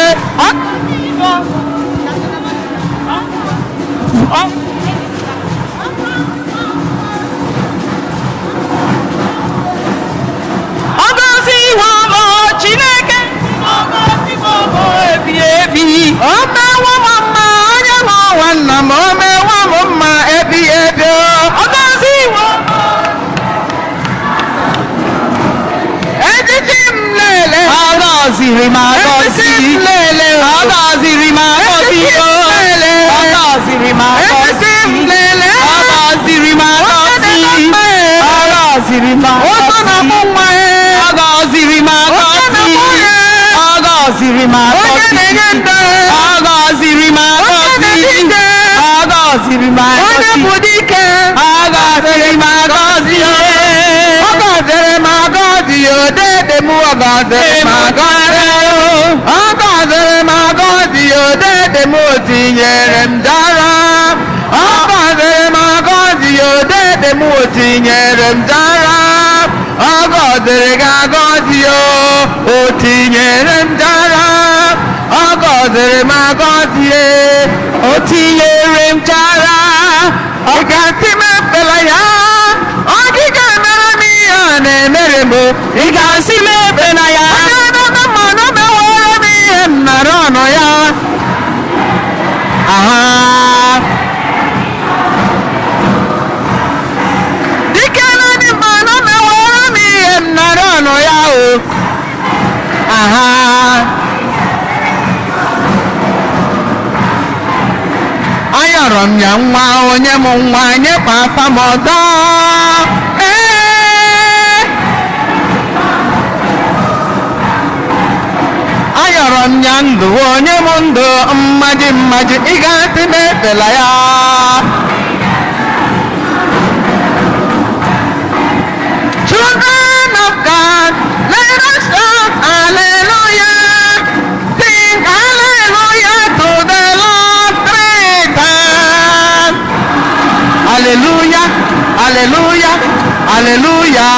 Ọ gọziwo m o, Chineke ọ gọziwo m o, ebi ebi. O mewo m mma, onye nwe ụwa nna m, o mewo m mma ebi ebi. Ọ gọziwo m o. Echichi m lele. Ọ gọziri m agọzi. Echichi m lele. Ọ gọziri m agọzi. Echichi m lele. Ọ gọziri m agọzi. Echichi m lele. Ọ gọziri m agọzi. Ọ gọziri m Ụtọ agọzi. na-amụ nwa e. Ọ gọziri m agọzi. Ọ gọziri m Onye agọzi. na-enye ndụ. Ọ gọziri m Onye agọzi. na-eji ike. Ọ gọziri m Onye agọzi. bụ dike. Ọ gọziri m agọzi. Ọ gọziri m agọzi, odede m, ọ gọziri m agọzi. Ọ gọziri m agọzi, odede m, o tinyere m dara. Ọ gọziri m agọzi, odede m, o tinyere m dara. Ọ gọziri gị agọzi o, o tinyere m dara. Ọ gọziri m agọzi e, O tinyere m chara. Ọ ga-asị m ekpela ya, ọgịga emere m ihe a na-emere m. Ị ga-asị m ekpela ya. Onye na-eme mma na o meworo m ihe m nara ọnụ ya. Aha. Dike na dị mma na o meworo m ihe m nara ọnụ ya o. Aha. Ayọrọ m ya nwa, onye m nwa, nyekwa afa m ọzọ. Ee. Ayọrọ m ya ndụ, onye m ndụ mmaji mmaji, ị ga-asị m efela ya. Children of God, let us shout hallelujah. Sing hallelujah to the Lord three times. Hallelujah, hallelujah, hallelujah,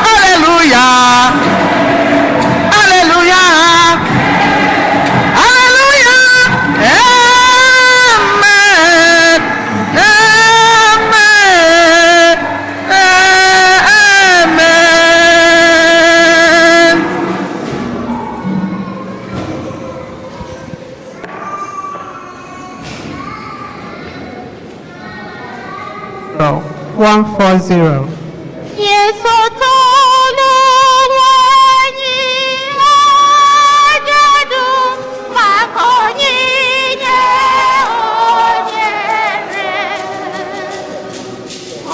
hallelujah, hallelujah, hallelujah. Amen, amen, amen. 140. Yesu tolu nwanyị ajadu maka onyinye o nyere.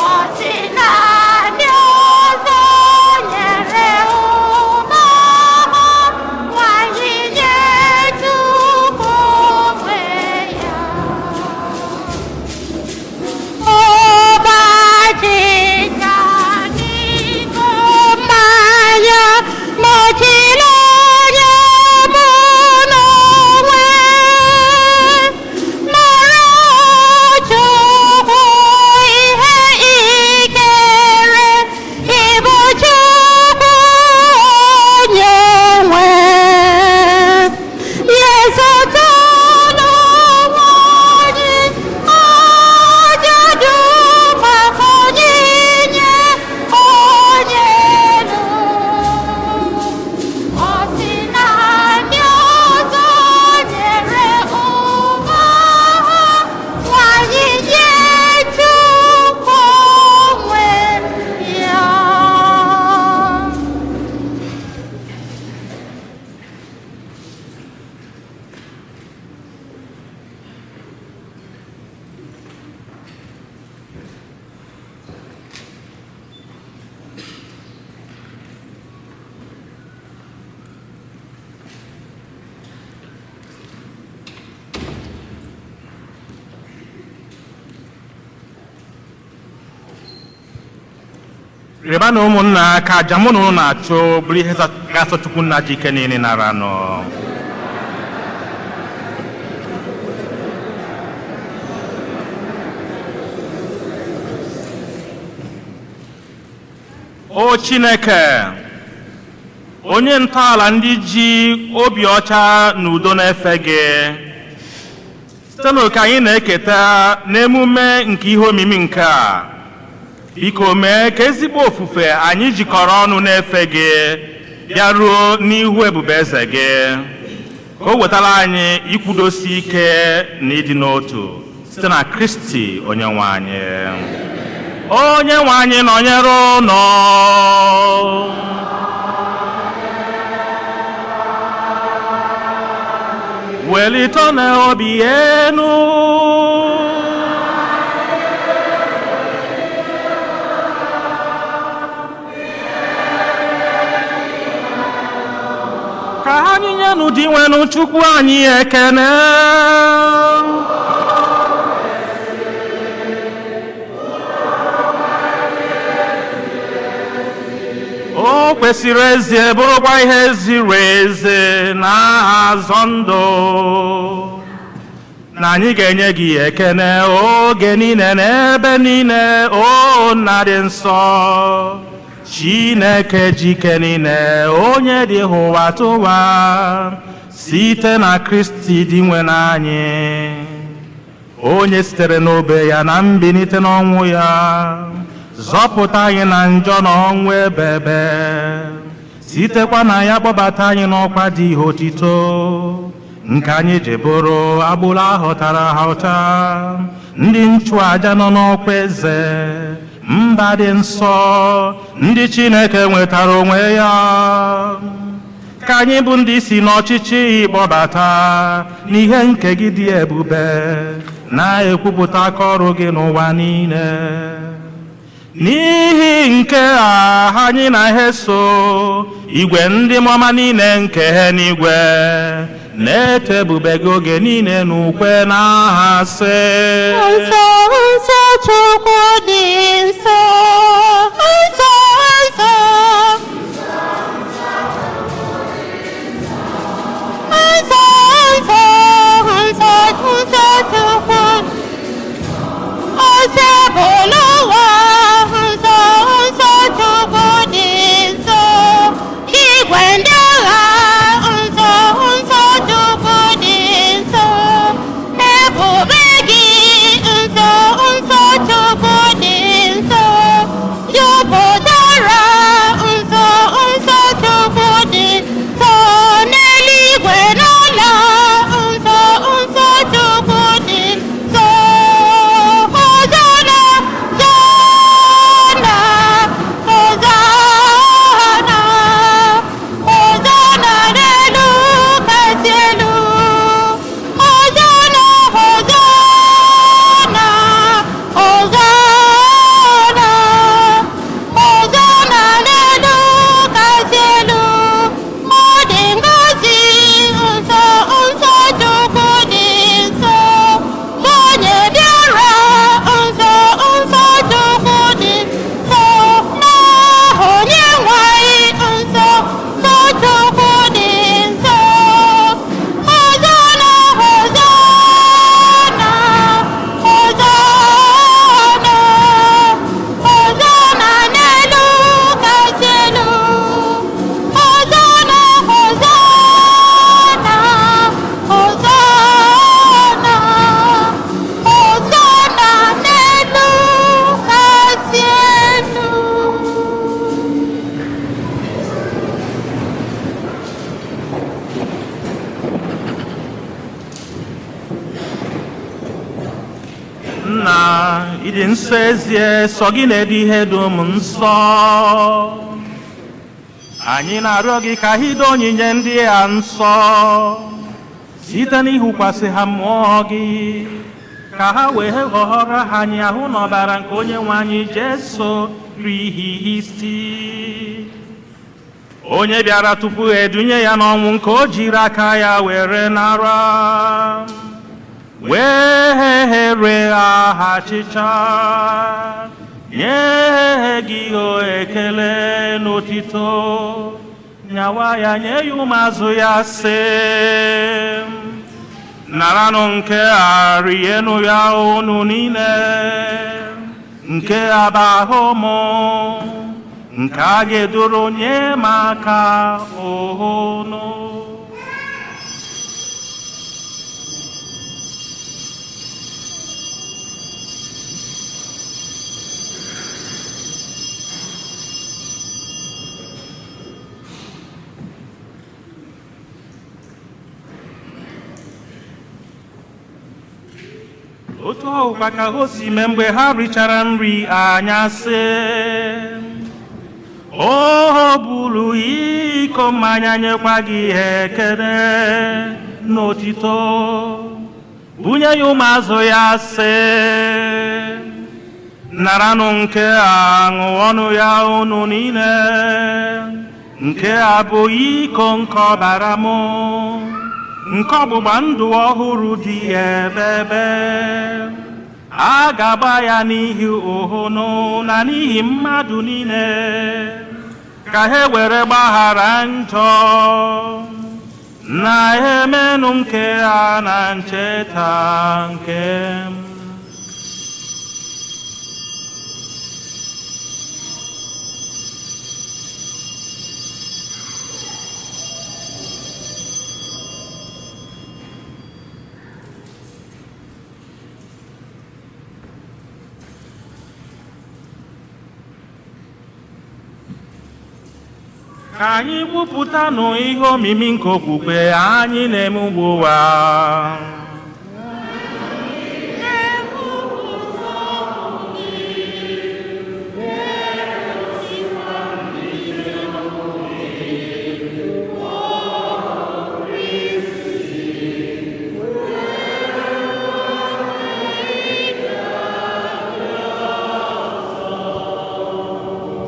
Ọ sị na ndị ọzọ nyere ụba ha, nwanyị nye Chukwu onwe ya. Ụbọchị n'iko mmanya nọchiri anya mụ n'onwe nara Chukwu ihe ikere ịbụ Chukwu onye nwe Yesu tolu nwanyị ajadu maka onyinye onye elu. Ọ sị na ndị ọzọ nyere ụba ha, nwanyị nye Chukwu onwe ya. Rịba na ụmụnna ka aja mụ na ụnụ na-achụ bụrụ ihe ga-asọ Chukwu nna ji ike niile nara nụ. O Chineke, onye ntọala ndị ji obi ọcha na udo na-efe gị, site n'oke anyị na-eketa n'emume nke ihe omimi nke a, biko mee ka ezigbo ofufe anyị jikọrọ ọnụ na-efe gị bịaruo n'ihu ebube eze gị, ka o wetara anyị ikwudosi ike na ịdị n'otu site na Kristi onye nwe anyị. Onye nwe anyị nọnyere ụnụ. Welite na obi enu. Ka anyị nyenụ Dinwenụ Chukwu anyị ekene. O kwesịrị ezie bụrụkwa ihe ziri ezi na azọ ndụ na anyị ga-enye gị ekene oge niile n'ebe niile, o nna dị nsọ, Chineke jike niile, onye dị ụwa tụwa, site na Kristi Dinwenụ anyị, onye sitere n'obe ya na mbilite n'ọnwụ ya zọpụta anyị na njọ na ọnwụ ebebe, sitekwa na ya kpọbata anyị n'ọkwa dị ihe otito nke anyị ji bụrụ agbụrụ ahụtara ahụta, ndị nchụaja nọ n'ọkwa eze, mba dị nsọ, ndị Chineke nwetara onwe ya. Ka anyị bụ ndị si n'ọchịchị kpọbata n'ihe nke gị dị ebube, na-ekwupụta aka ọrụ gị n'ụwa niile. N'ihi nke a anyị na ha so igwe ndị mọma niile nke ha n'igwe na-eto ebube gị oge niile n'ukwe na aha sị: Nsọ, nsọ Chukwu dị nsọ, nsọ, nsọ. Nsọ, nsọ, nsọ, nsọ Chukwu. Osebụlụwa, nsọ, nsọ Chukwu dị nsọ. Igwe ndị agha, nsọ, nsọ Chukwu dị nsọ. Ebube gị, nsọ, nsọ Chukwu dị nsọ ezie, sọ gị na-edo ihe dum nsọ. Anyị na-arịọ gị ka ha doo onyinye ndị a nsọ site n'ịhụkwasị ha mmụọ gị, ka ha wee ghọrọ ha anyị ahụ n'ọbara nke onye nwe anyị Jesu Kristi, onye bịara tupu edunye ya n'ọnwụ nke o jiri aka ya were nara, wee here aha achịcha, nye gị o ekele n'otito, nyawa ya nye ya ụmụazụ ya sị: naranụ nke a, rienụ ya unu niile, nke a bụ ahụ mụ, nke a ga-eduru nye maka unu. Otu ọhụkwa ka o si mee mgbe ha richara nri anyasị, o buru iko mmanya nyekwa gị ekele n'otito, bunye ya ụmụazụ ya sị: naranụ nke a, ṅụọnụ ya unu niile, nke a bụ iko nke ọbara mụ, nke ọgbụgba ndụ ọhụrụ dị ebebe. A ga-agba ya n'ihi ụhụnụ na n'ihi mmadụ niile, ka ha were gbaghara njọ. Na emenụ nke a na ncheta nke m. Ka anyị gwupụtanụ ihe omimi nke okwukwe anyị na-eme ugbu a.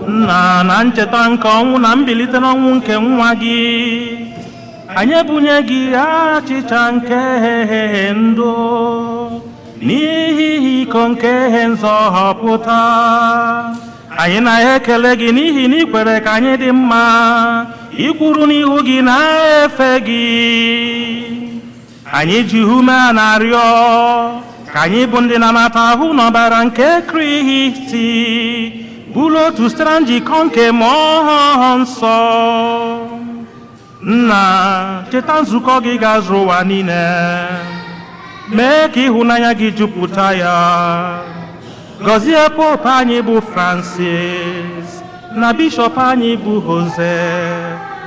Nna, na ncheta nke ọnwụ na mbilite n'ọnwụ nke nwa gị, anyị ebunye gị achịcha nke ndụ n'ihi iko nke nzọpụta. Anyị na-ekele gị n'ihi na ị kwere ka anyị dị mma ikwuru n'ihu gị na-efe gị. Anyị ji ume a na-arịọ ka anyị bụ ndị na-anata ahụ n'ọbara nke Kristi, bụrụ otu site na njikọ nke Mmụọ Nsọ. Nna, cheta nzukọ gị ga-azụ ụwa niile, mee ka ịhụnanya gị jupụta ya. Gọzie Popu anyị bụ Francis, na bishọp anyị bụ Jose,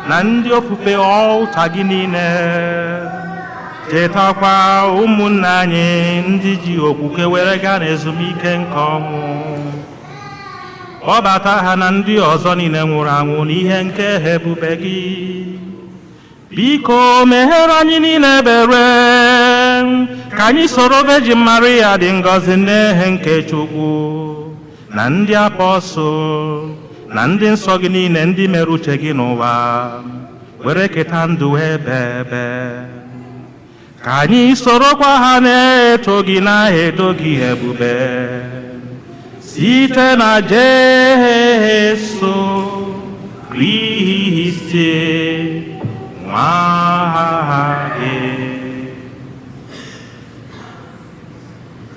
na ndị ofufe ọlta gị niile. Chetakwa ụmụnna anyị ndị ji okwukwe were gaa n'ezumike nke ọnwụ. Kpọbata ha na ndị ọzọ niile nwụrụ anwụ n'ihe nke ebube gị. Biko meghere anyị niile ebere, ka anyị soro Virgin Maria dị ngọzi nne nke Chukwu, na ndị apọstụl na ndị nsọ gị niile ndị mere uche gị n'ụwa, were keta ndụ ebe ebe. Ka anyị sorokwa ha na-eto gị na-edo gị ebube, site na Jesu Kristi nwa gị.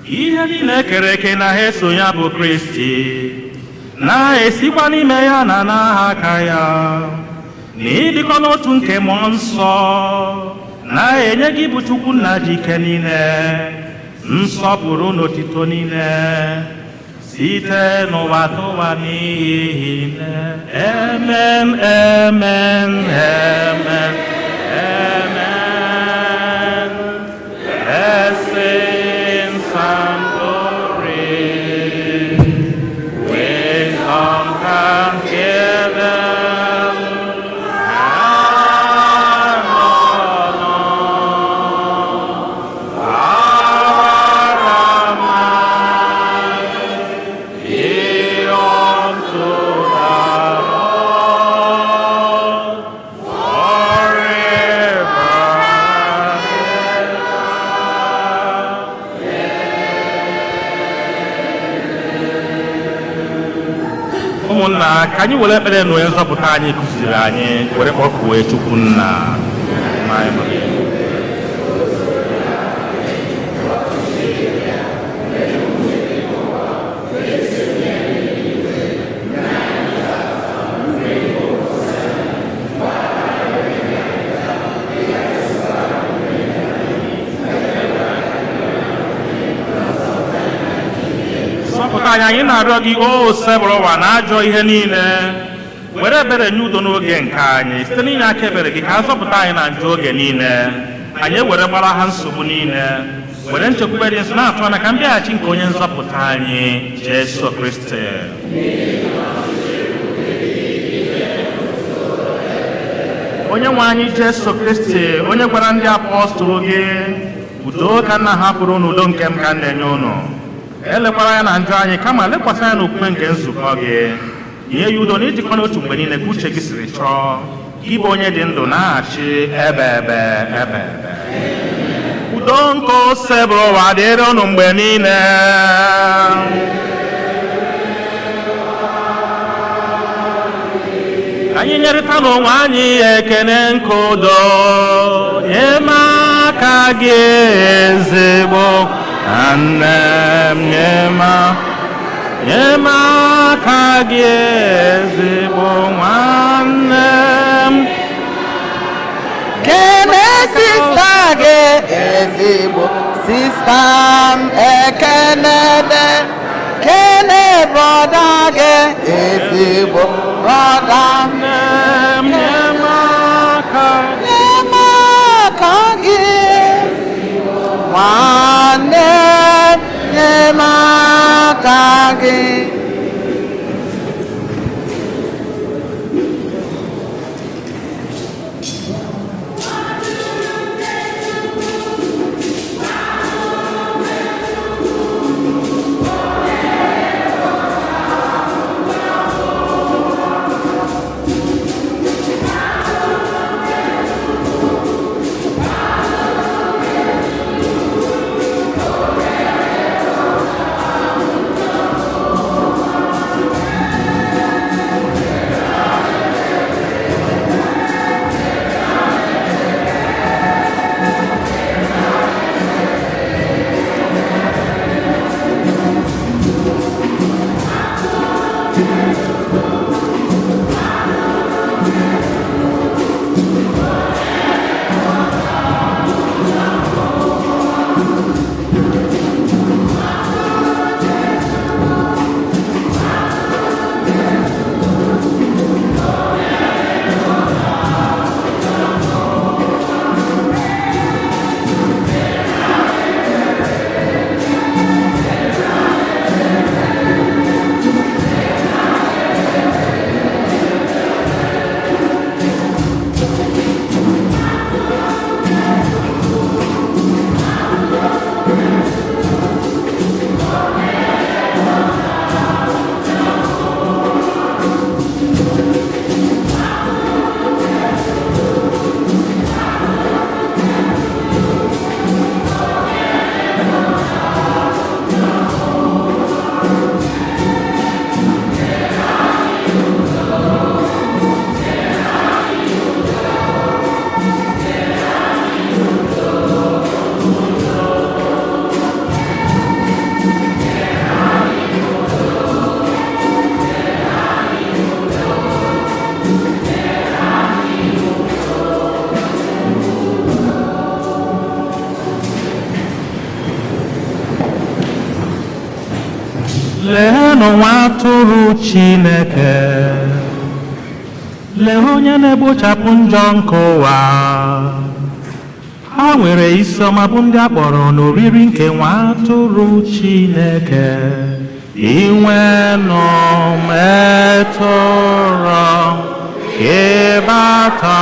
Ihe niile kere eke na ha eso ya bụ Kristi, na-esikwa n'ime ya na n'aha aka ya, na ịdịkọ n'otu nke Mmụọ Nsọ, na-enye gị bụ Chukwu nna ji ike niile, nsọpụrụ n'otito niile, site n'ụwa tụwa niile. Amen, amen, amen, amen. Blessings and glory. Ụmụnna, ka anyị were ekpere na onye nzọpụta anyị kụziri anyị were kpọkuwe Chukwu Nna. Na anyị nọ. Zọpụta anyị, anyị na-arịọ gị, o Osebụrụwa, na ajọ ihe niile. Were ebere nye udo n'oge nke anyị site n'inye aka ebere gị, ka a zọpụta anyị na njọ oge niile, anyị ewere gbara ha nsogbu niile, were nchekwube dị nsọ na-atụ anya ka mbịaghachi nke onye nzọpụta anyị, Jesu Kristi. Onye nwe anyị Jesu Kristi, onye gwara ndị apọstụl gị, "Udo ka nna hapụrụ unu, udo nke m ka m na-enye unu," elekwara anya na njọ anyị, kama lekwasị anya n'okwukwe nke nzukọ gị, nye ya udo na ijikọ n'otu mgbe niile ka uche gị siri chọọ, gị bụ onye dị ndụ na-achị ebe ebe ebe ebe. Udo nke Osebụrụwa dịrị unu mgbe niile. Anyị nyerịta n'onwe anyị ekene nke udo. Nye m aka gị, ezigbo nwanne m. Nye m aka gị, ezigbo nwanne m. Kene sister gị, ezigbo sister m, ekenede. Kene brother gị, ezigbo brother m. Nne m, nye m aka. Nye m aka gị, nwanne m, nye m aka gị. Leenụ nwa atụrụ Chineke, lee onye na-egbochapụ njọ nke ụwa. Ha nwere isi ọma bụ ndị a kpọrọ n'oriri nke nwa atụrụ Chineke. Inwenụ metụrụ ịbata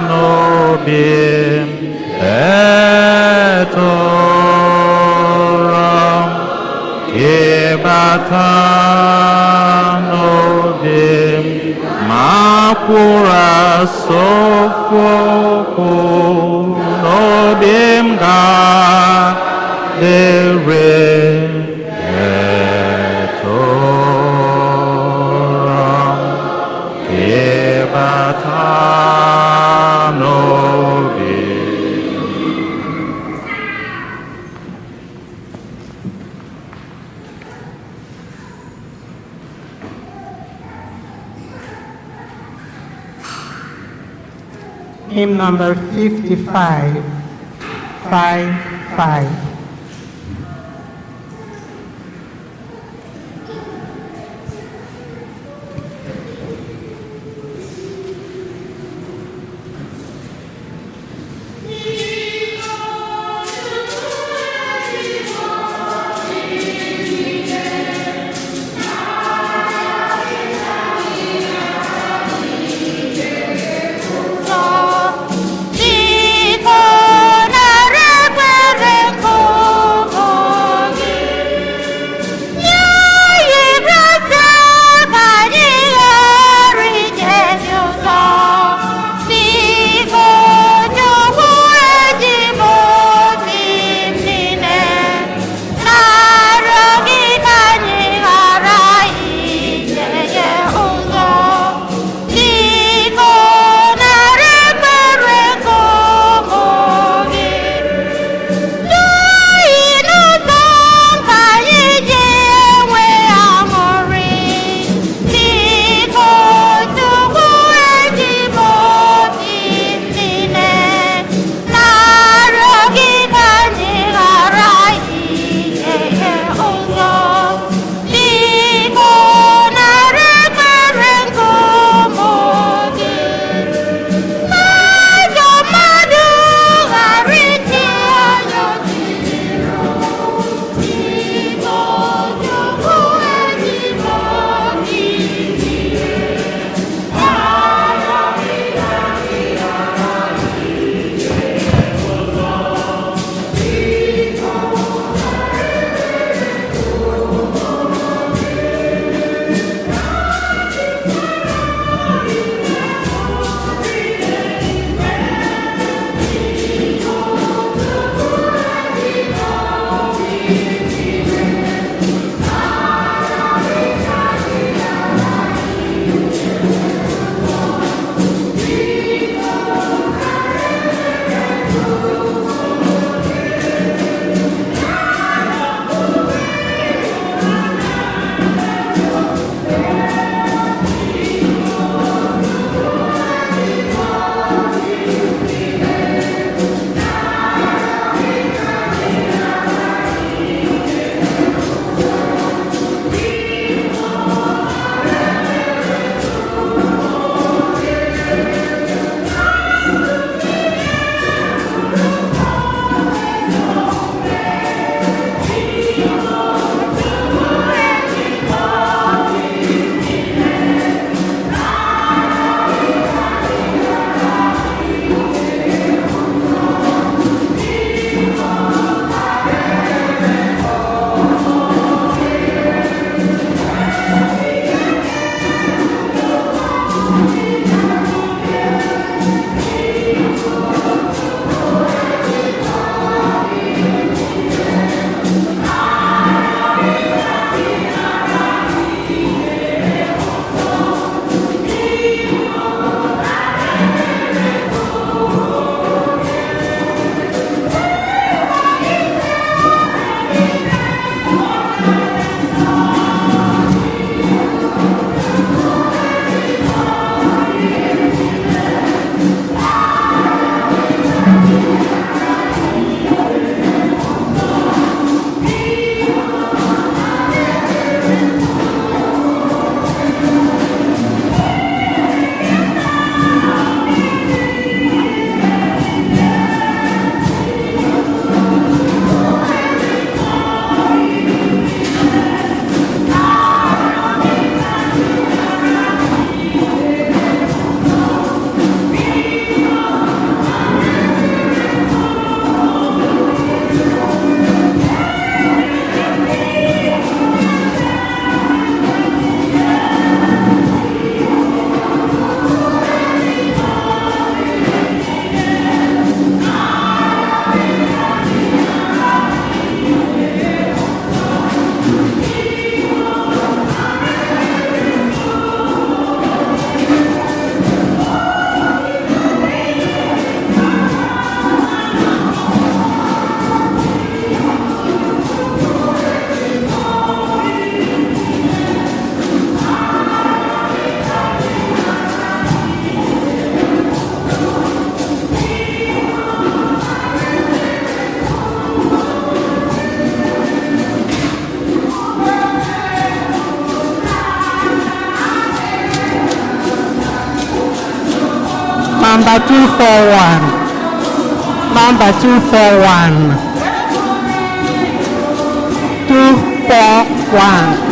n'obi m, etụrụ ịbata n'obi m, ma kwụrụ asọfokwu n'obi m ga-dịrị etụrụ. Hymn number 55, 5, 5. Biko nara ekpere nke Number 241. Number 241. 241.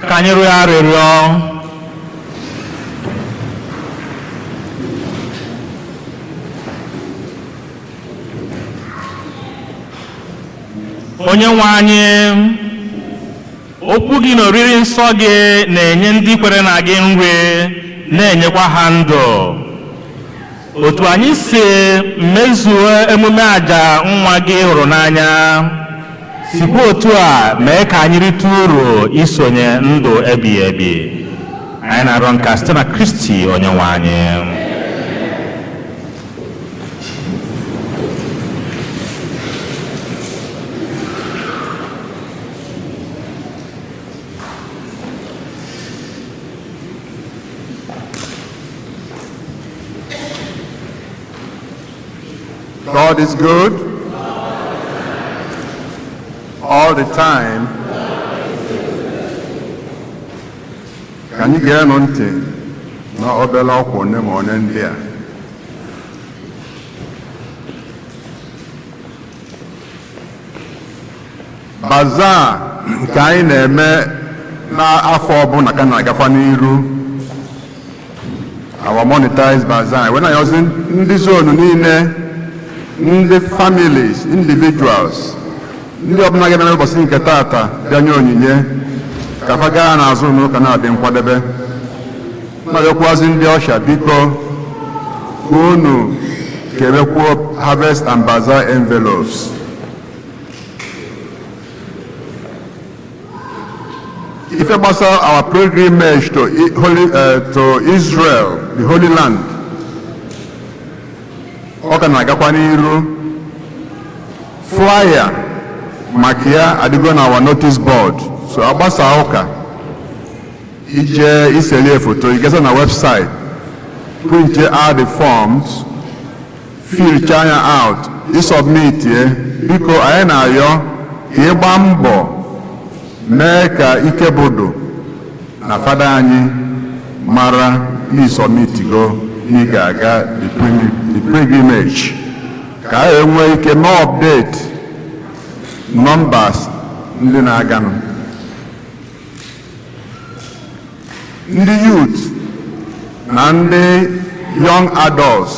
Ka anyị rịọ arịrịọ. Onye nwe anyị, okwu gị na oriri nsọ gị na-enye ndị kwere na gị nri, na-enyekwa ha ndụ. Otu anyị si mezuo emume àjà nwa gị hụrụ n'anya, sikwa otu a mee ka anyị rite uru isonye ndụ ebighị ebi. Anyị na-arịọ nka site na Kristi onye nwe anyị. God is good all the time. Ka anyị geenụ ntị na obere ọkwa one ma one ndị a. Bazaar nke anyị na-eme n'afọ ọbụla ka na-agakwa n'iru, our monetized bazaar, wee na-ayọzi ndị zonu niile, ndị families, individuals, ndị ọbụla ga-eme ụbọchị nke taata bịa nye onyinye ka fa gaa n'azụ n'ụka na-adị nkwadebe. Na-ayọkwazị ndị usher, biko, unu kebekwuo harvest and bazaar envelopes. Ife gbasara our pilgrimage to Israel, the Holy Land, ọ ka na-agakwa n'iru. Flyer maka ya adịgo na our notice board, so agbasa ụka, ije iselie foto, igeza na website, print out the forms, fill ya out, isubmit ye. Biko, anyị na-ayọ ka ịgba mbọ mee ka ike bodo na fada anyị mara n'isubmitigo, na ị ga-aga the pilgrimage, ka e nwee ike mee update numbers ndị na-aganụ. Ndị youth na ndị young adults,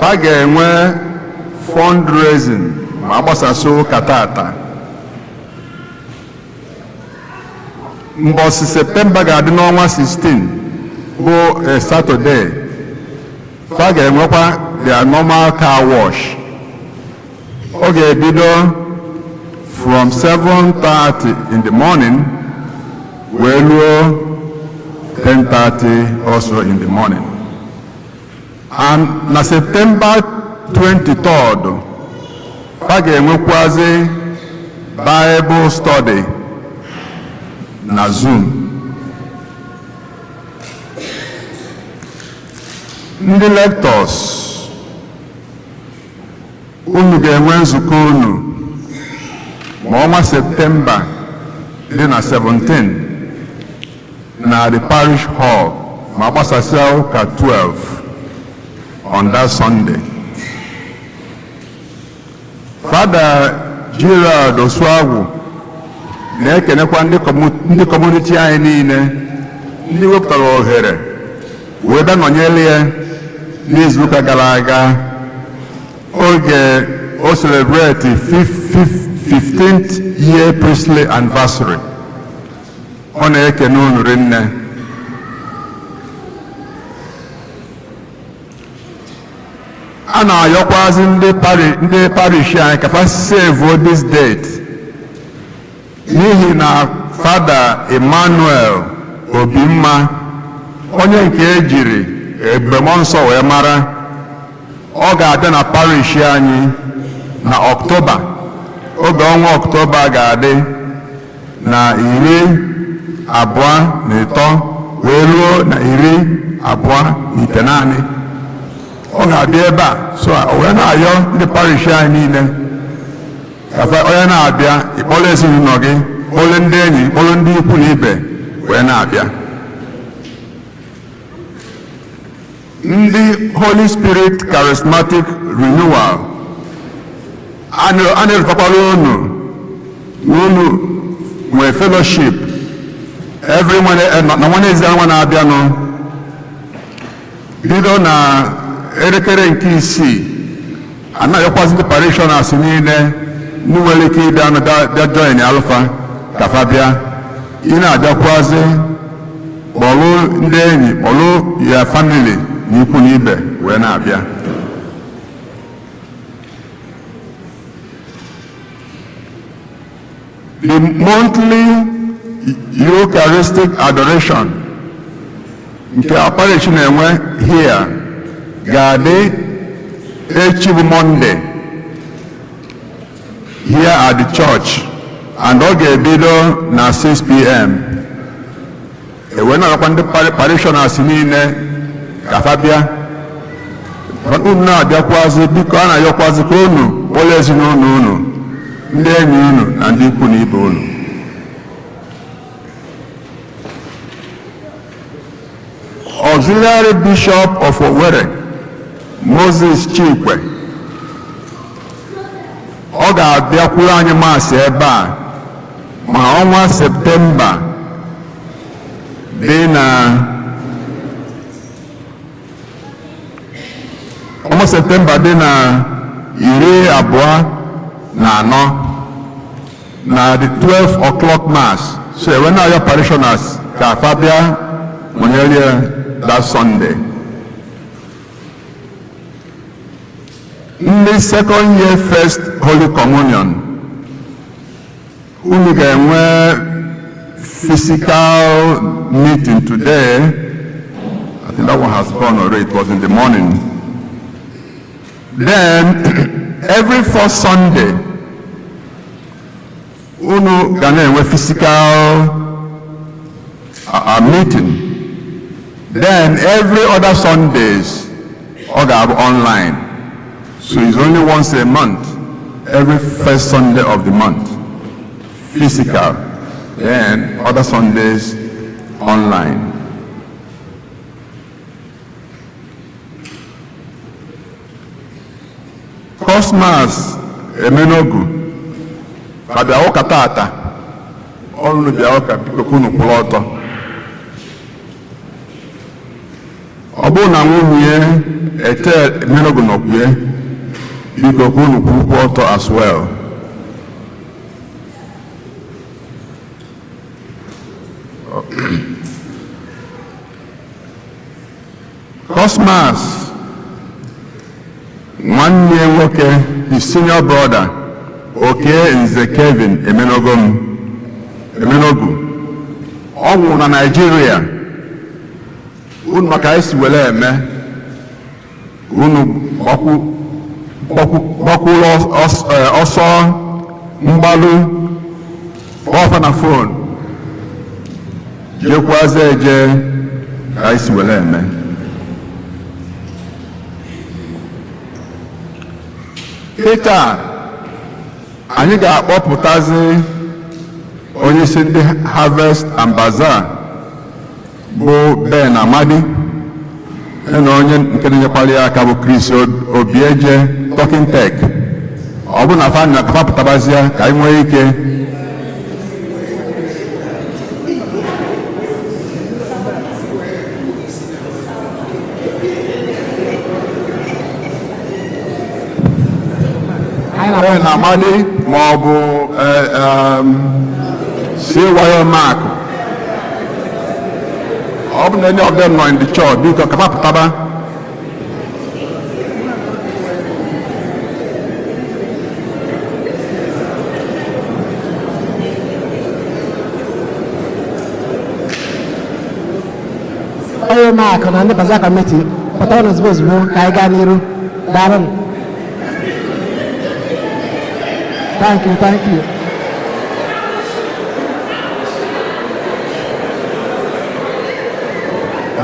fa ga-enwe fundraising ma agbasasị ụka tata. Mbọsị Septemba ga-adị n'ọnwa 16 bụ a Saturday, fa ga-enwekwa their normal car wash. Ọ ga-ebido from 7:30 in the morning wee luo 10:30 also in the morning. And na September 23rd, fa ga-enwekwazi Bible study na Zoom. Ndị lectors, unu ga-enwe nzukọ unu ma ọnwa Septemba dị na 17 na the parish hall ma gbasasịa ụka 12 on that Sunday. Fada Gerald Osuagwu na-ekenekwa ndị community anyị niile, ndị wepụtara ohere wee bịa nọnyere ya n'izuụka gara aga oge o celebrate 15th year priestly anniversary. Ọ na-ekene unu rinne. A na-ayọkwazi ndị parish anyị ka fa save this date, n'ihi na Fada Emmanuel Obimma, onye nke ejiri ebube nsọ wee mara, ọ ga-abịa na parish anyị na Ọktoba, oge ọnwa Ọktoba ga-adị na 23 wee ruo na 29. Ọ ga-abịa ebe a, so o wee na-ayọ ndị parish anyị niile ka onye na-abịa, ịkpọrọ ezinụlọ gị, kpọrọ ndị enyi, kpọrọ ndị ikwu na ibe wee na-abịa. Ndị Holy Spirit Charismatic Renewal, a na-erutakwara unu na unu nwee fellowship every na Wednesday nwa na-abịanụ, bido na elekere nke 6. Anaghịkwazị ndị parishioners niile ndị nwere ike ịbịa bịa join alụfa ka fa bịa. Ị na-abịakwazị, kpọlụ ndị enyi, kpọlụ ya family na ikwu na ibe wee na-abịa. The monthly Eucharistic adoration nke parish na-enwe here ga-adị echi bụ Monday here at the church, and ọ ga-ebido na 6 p.m. Ewee na-agakwa ndị parishioners niile ka fa bịa. Unu na-abịakwazị, biko, a na-ayọkwazị ka unu kpọrọ ezinụlọ unu, ndị enyi unu na ndị ikwu na ibe unu. Auxiliary Bishop of Owerri, Moses Chikwe, ọ ga-abịakwuru anyị Mass ebe a ma ọnwa Septemba dị na ọnwa Septemba dị na 24 na the 12 o'clock Mass. So ewe na-ayọ parishioners ka afa bịa nọnyere that Sunday. Ndị second year First Holy Communion, unu ga-enwe physical meeting today. I think that one has gone already. It was in the morning. Then every first Sunday unu ga na-enwe physical meeting. Then every other Sundays ọ ga-abụ online. So it's only once a month, every first Sunday of the month physical, then other Sundays online. Cosmas Emenogu ka bịa ụka tata. Ọnụ bịa ụka, biko, ka unu kwụrụ ọtọ. Ọ bụrụ na nwunye ete Emenogu nọkwue, biko, ka unu kwụkwụ ọtọ as well. Cosmas nwanne ya nwoke, his senior brother, Oke Nze Kevin Emenogom Emenogu, ọ nwụrụ na Naịjirịa. Unu maka anyị si were eme, unu gbakwuru ọsọ mgbalụ ọfa na phone, jekwazi eje ka anyị si were eme. Kịta anyị ga-akpọpụtazi onye isi ndị Harvest and Bazaar, bụ Ben Amadi, ya na onye nke na-enyekwara ya aka, bụ Chris Obieje Talking Tech. Ọ bụ na fa na fa pụtabazie ka anyị nwee ike. Ben Amadi ma ọ bụ CY Mark, ọ bụ na any of them nọ in the church, biko, ka fa pụtaba. Onye Mark na ndị Bazaar Committee, pụtara ozugbo ozugbo ka anyị gaa n'iru. Daalụ. Thank you, thank you.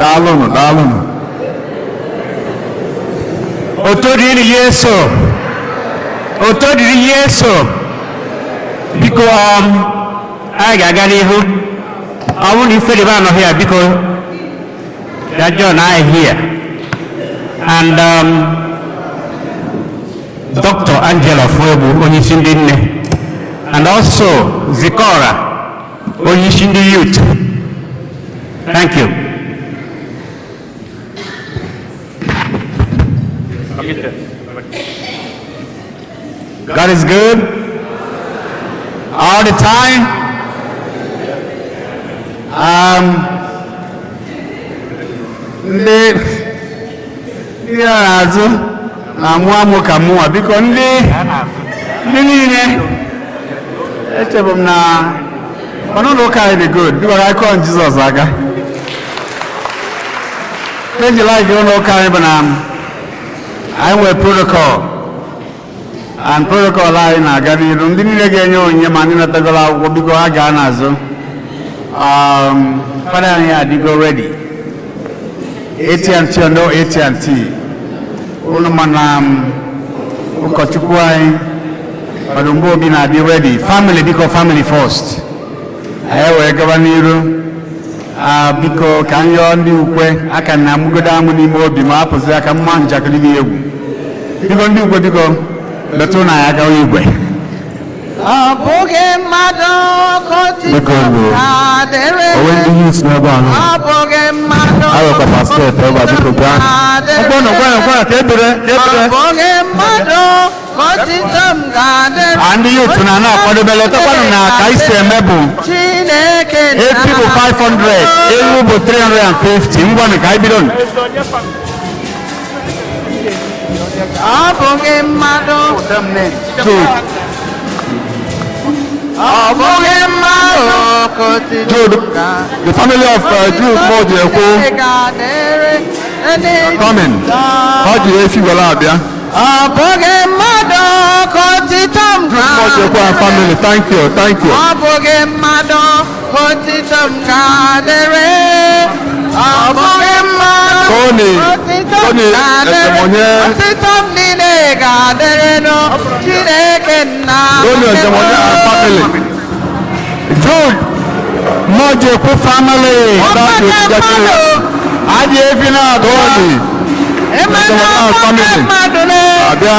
Daalụnụ, daalụnụ. Oto dịrị Yesu. Oto dịrị Yesu. Biko, anyị ga-aga n'ihu. Ọ bụrụ na ife dịbe anọghị ya, biko, bịa join anyị here. And Dr. Angela Fuegbu, onye isi ndị nne, and also Zikora, onye isi ndị youth. Thank you. God is good all the time. Ndị nọ n'azụ na-amụ amụ ka mụnwa, biko, ndị niile echebu m na ọnụ ụlọ ụka anyị dị good. Biko, ka anyị kụọ Jizọs aka. Eji like ụlọ ụka anyị bụ na anyị nwere protocol, and protocol anyị na-aga n'iru. Ndị niile ga-enye onyinye ma ndị natagoro akwụkwọ, biko, ha gaa n'azụ. Fada anyị adịgo ready. AT&T or no AT&T. Unu ma na ụkọchukwu anyị Fada Mgbeobi na-adị ready. Family, biko, family first. Anyị wee gaba n'iru. Biko, ka m yọọ ndị ukwe aka na amụgodo amụ n'ime obi ma apụzi aka mma njakịrị dị egwu. Biko, ndị ukwe, biko metụ na ya gawa igwe. Ọ bụghị mmadụ ka otito Biko, nụ. ga-adịrị. Onwe ndị youth n'ebe a nọ. Ọ bụghị mmadụ A nwekwa step ebe a, biko gaa. ga-adịrị. Ngwanụ, ngwanụ, ngwanụ, ka ebere, ka ebere. Ọ bụghị mmadụ ka otito m ga-adịrị. Ah, ndị youth na na-akwadebe, letakwanụ na ka anyị si eme bụ Chineke efi bụ 500, ewu bụ 350. Ngwanụ, ka anyị bido. Ọ bụghị mmadụ. Jude. Ọ bụghị mmadụ ka otito Jude, the family of Jude Mojiekwu ga-adịrị. coming. Ha ji efi were abịa. Ọ bụghị mmadụ ka otito m Jude Mojiekwu and family, thank you, thank you. Ọ bụghị mmadụ ka otito m ga-adịrị. Ọ bụghị mmadụ Tony, ka otito m Tony ga-adịrị. Ezemonye. Otito m niile ga-adịrị nụ Chineke nna. Tony Ezemonye and family. Jude Mojekwu family. Ọ bụghị mmadụ. Adị efi na-abịa. Tony Eme na Ezemonye ọ and bụghị family. mmadụ ne. Abịa.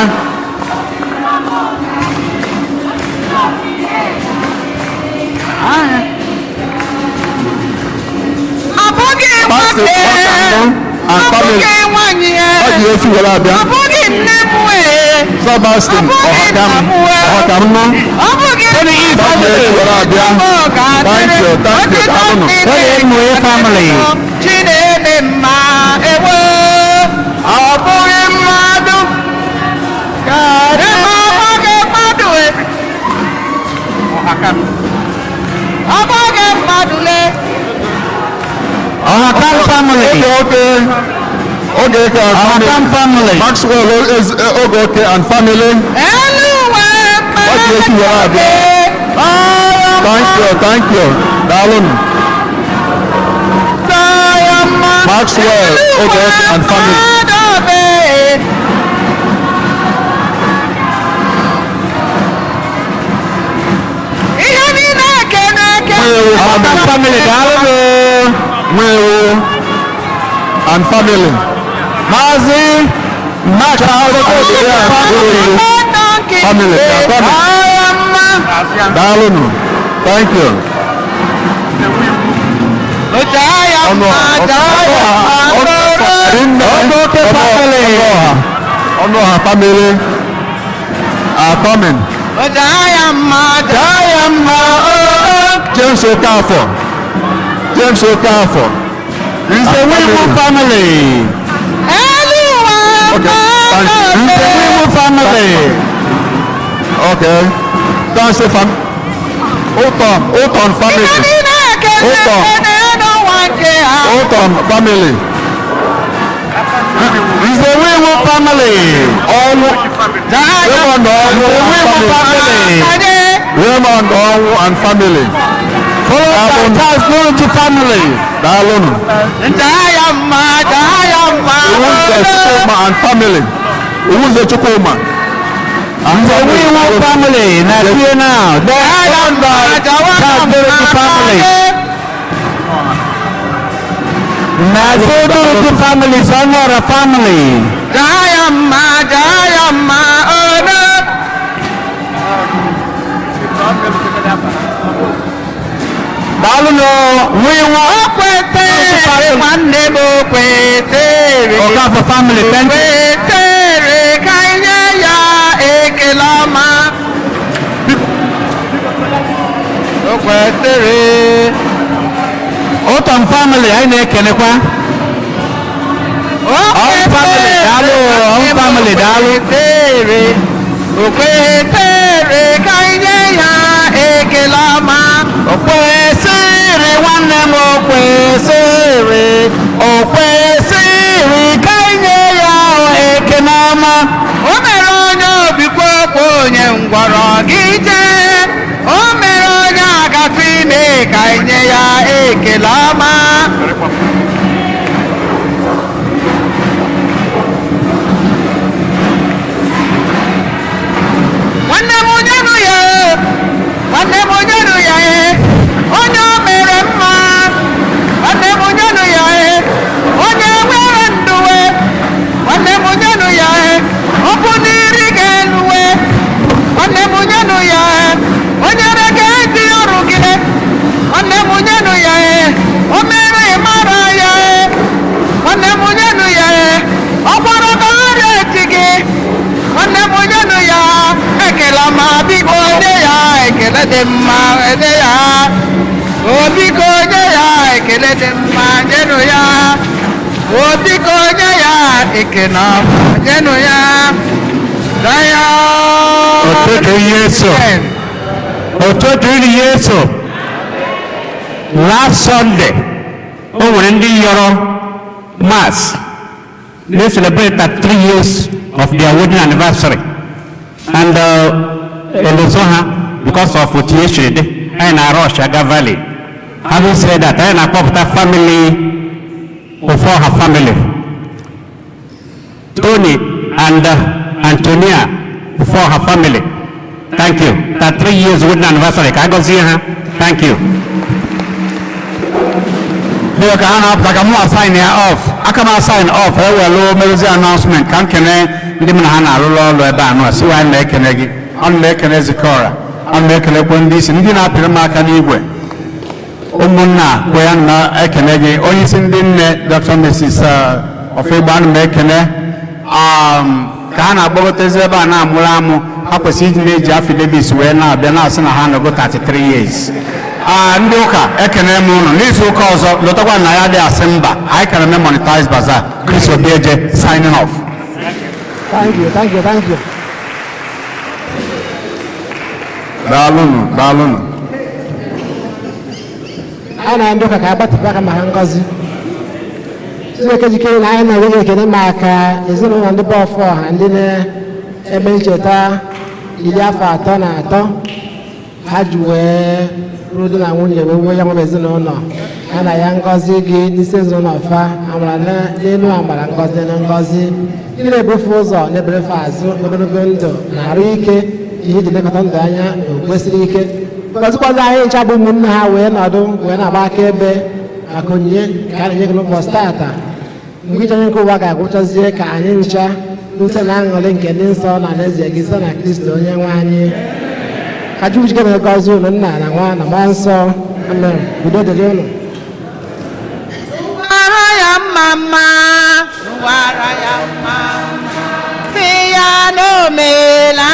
Ọ bụghị Pastor nwoke. Ọkanụ and Ọ family. bụghị nwanyị. Ha ji efi were abịa. Ọ bụghị nne m wee. Sebastian Ọ bụghị nna Ọhakam m wee. Ọhakam nọ. Ọ bụghị Ha ji efi were abịa. Thank you, thank you. Daalụnụ. Tony Ezemonye family. Chineke mma ewo. Ọ bụghị mmadụ. Ebe ọ bụghị mmadụ e. Ọ bụghị mmadụ le. Ọhakam family. Oge oke. Oge oke and family. Ọhakam family. Maxwell Oge oke and family. Elu ụwa Ha ji efi were abịa. Thank you, thank you. Daalụnụ. Maxwell Oge oke and family. Family. Ihe niile eke na-eke. Ọhakam family, daalụnụ. Nwewu and family. Maazị Mark Family. Family. Family. Daalụnụ. Thank you. Ọnụ Ogoke family. Ọnụ ọha family are coming. James Okafor. James Okafor. Nze Wiwu family. Okay, thank you. Nze Wiwu family. Okay. That's the fam. Oton, Oton family. Oton. Oton family. Nze Wiwu family. Ọnwụ. Raymond Ọnwụ Nze and Wiwu family. family. Raymond Ọnwụ and family. Followed by Charles Guruji family. Daalụnụ. Iwunze Chukwuma and family. Iwunze Chukwuma. And Nze Wiwu family na here now. They are followed by Charles Guruji family. Na Guruji family, Sonora family. Daalụnụ Wiwu. Nwanne m o kwesịrị. Okafor family, thank you. Kwesịrị ka anyị nye ya ekele ọma. O kwesịrị. Oton family, anyị na-ekenekwa. O All family, daalụ. All family, daalụ. kwesịrị. O kwesịrị ka anyị nye ya ekele ọma. O kwesịrị, nwanne m, o kwesịrị, o kwesịrị ka anyị nye ya ekene ọma. O mere onye obi kwekwe onye ngwọrọ gị jee. O mere onye agafe ime ka anyị nye ya ekele ọma. dị mma enye ya. O biko nye ya ekele dị mma, nyenụ ya. O biko nye ya ekele ọma, nyenụ ya. Zion. Otuto Yesu. Otuto dịrị Yesu. Last Sunday, o nwere ndị yọrọ Mass. They celebrate 3 years of their wedding anniversary. And elezo ha because of otu ihe siri dị, anyị na-rush aga valley. Having said that, anyị na-akpọpụta family, Ofoha family. Tony and Antonia Ofoha family. Thank you. That 3 years wedding anniversary. Ka a gọzie ha. Thank you. Biko ka ha na-apụta ka mụ sign ya off. Aka m sign off, ewelu merezi announcement ka m kene ndị m na ha na-arụrụ ọrụ ebe a nọ. Si anyị na-ekene gị. Ọnụ na-ekene Zikora. Ọnụ na-ekenekwe ndị isi ndị na-apịrị m aka n'igwe. Ụmụnna kwe ya na-ekene gị. Onye isi ndị nne Dr. Mrs. Ọfịgba, ana m ekene ka ha na-agbagotezi ebe a na-amụrụ amụ. Ha kwesịrị iji na-eji affidavits wee na-abịa na-asị na ha nọgo 33 years. Ah, ndị ụka, ekene m ụnụ. N'izu ụka ọzọ lọtakwa na ya dị asị mba anyị kara eme monetize bazaar. Chris Obieje signing off. Thank you, thank you, thank you. Daalụnụ, daalụnụ. Anyị na ndị ụka ka agbatịpụ aka maka ngọzi. Chineke jikere na anyị na-enye ekele maka ezinụlọ ndị bụ ọfọ ha, ndị na-eme ncheta 33 ha ji wee lụrụ di na nwunye wee nwee ya nwa ezinụlọ ha na ya. Ngọzi gị n'isi ezinụlọ fa, amara n'elu amara, ngọzi na ngọzi, ndị na-ebufe ụzọ na-eberefe azụ, ogologo ndụ na arụ ike, ihe iji lekọta ndụ anya na okwesịrị ike. Gọzikwazi anyị ncha bụ ụmụnne ha wee nọdụ wee na-agba akaebe maka onyinye ka a na-enye gị n'ụbọchị taata. Mgbe ije nke ụwa ga-agwụchazie, ka anyị ncha rute na aṅụrị nke ndị nsọ na alaeze gị site na Kristi onye nwe anyị. Ka Chukwu jikere na gọzie unu, nna na nwa na mmụọ nsọ. Amen. Udo dịrị unu. Tụwara ya mma mma, tụwara ya mma, sị ya na o meela.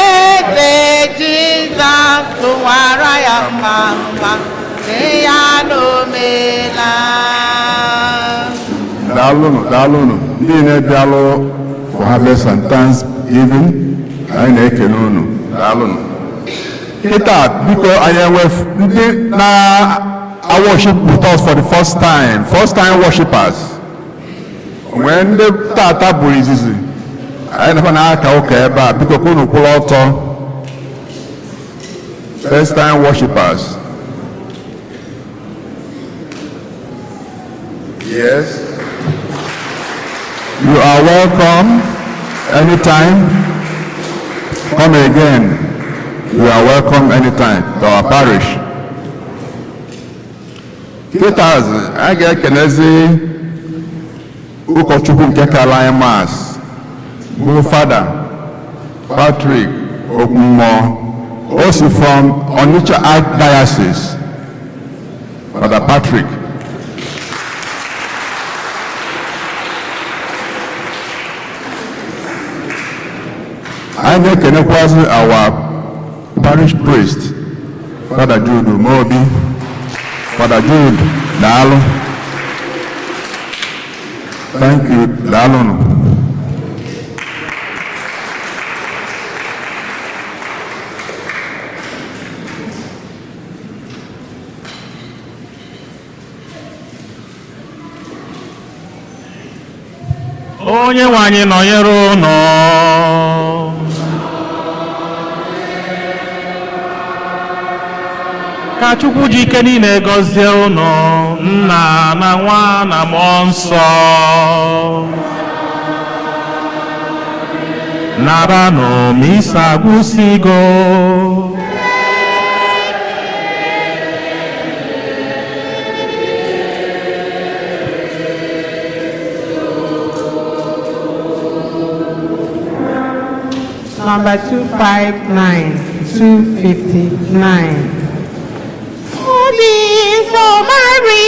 Eze Jizọs, tụwara ya mma mma, sị ya na o meela. Daalụnụ, daalụnụ, ndị na-ebịalụ for harvest and thanksgiving, anyị na-ekele unu. Daalụnụ. Kịta biko, anyị enwe ndị na-worship with us for the first time, first time worshipers. Nwee ndị tata bụ izizi anyị nafa na-aka ụka ebe a, biko ka unu kwụrụ ọtọ. First time worshipers. Yes, you are welcome anytime. Come again. You are welcome anytime to our parish. Kịta anyị ga-ekenezi ụkọchukwu nke kara anyị Mass, bụ Fada Patrick Okwumụọ. O si from Onitsha Archdiocese. Fada Patrick. Anyị na-ekenekwazi our parish priest, Fada Jude Umeobi. Fada Jude, daalụ. Thank you, daalụnụ. Onye nwe anyị nọnyere ụnụ. Ka Chukwu ji ike niile gọzie ụnụ, nna na nwa na mmụọ nsọ. Naranụ, misa agwụsịgo. Number 259, 259. Obi so Maria.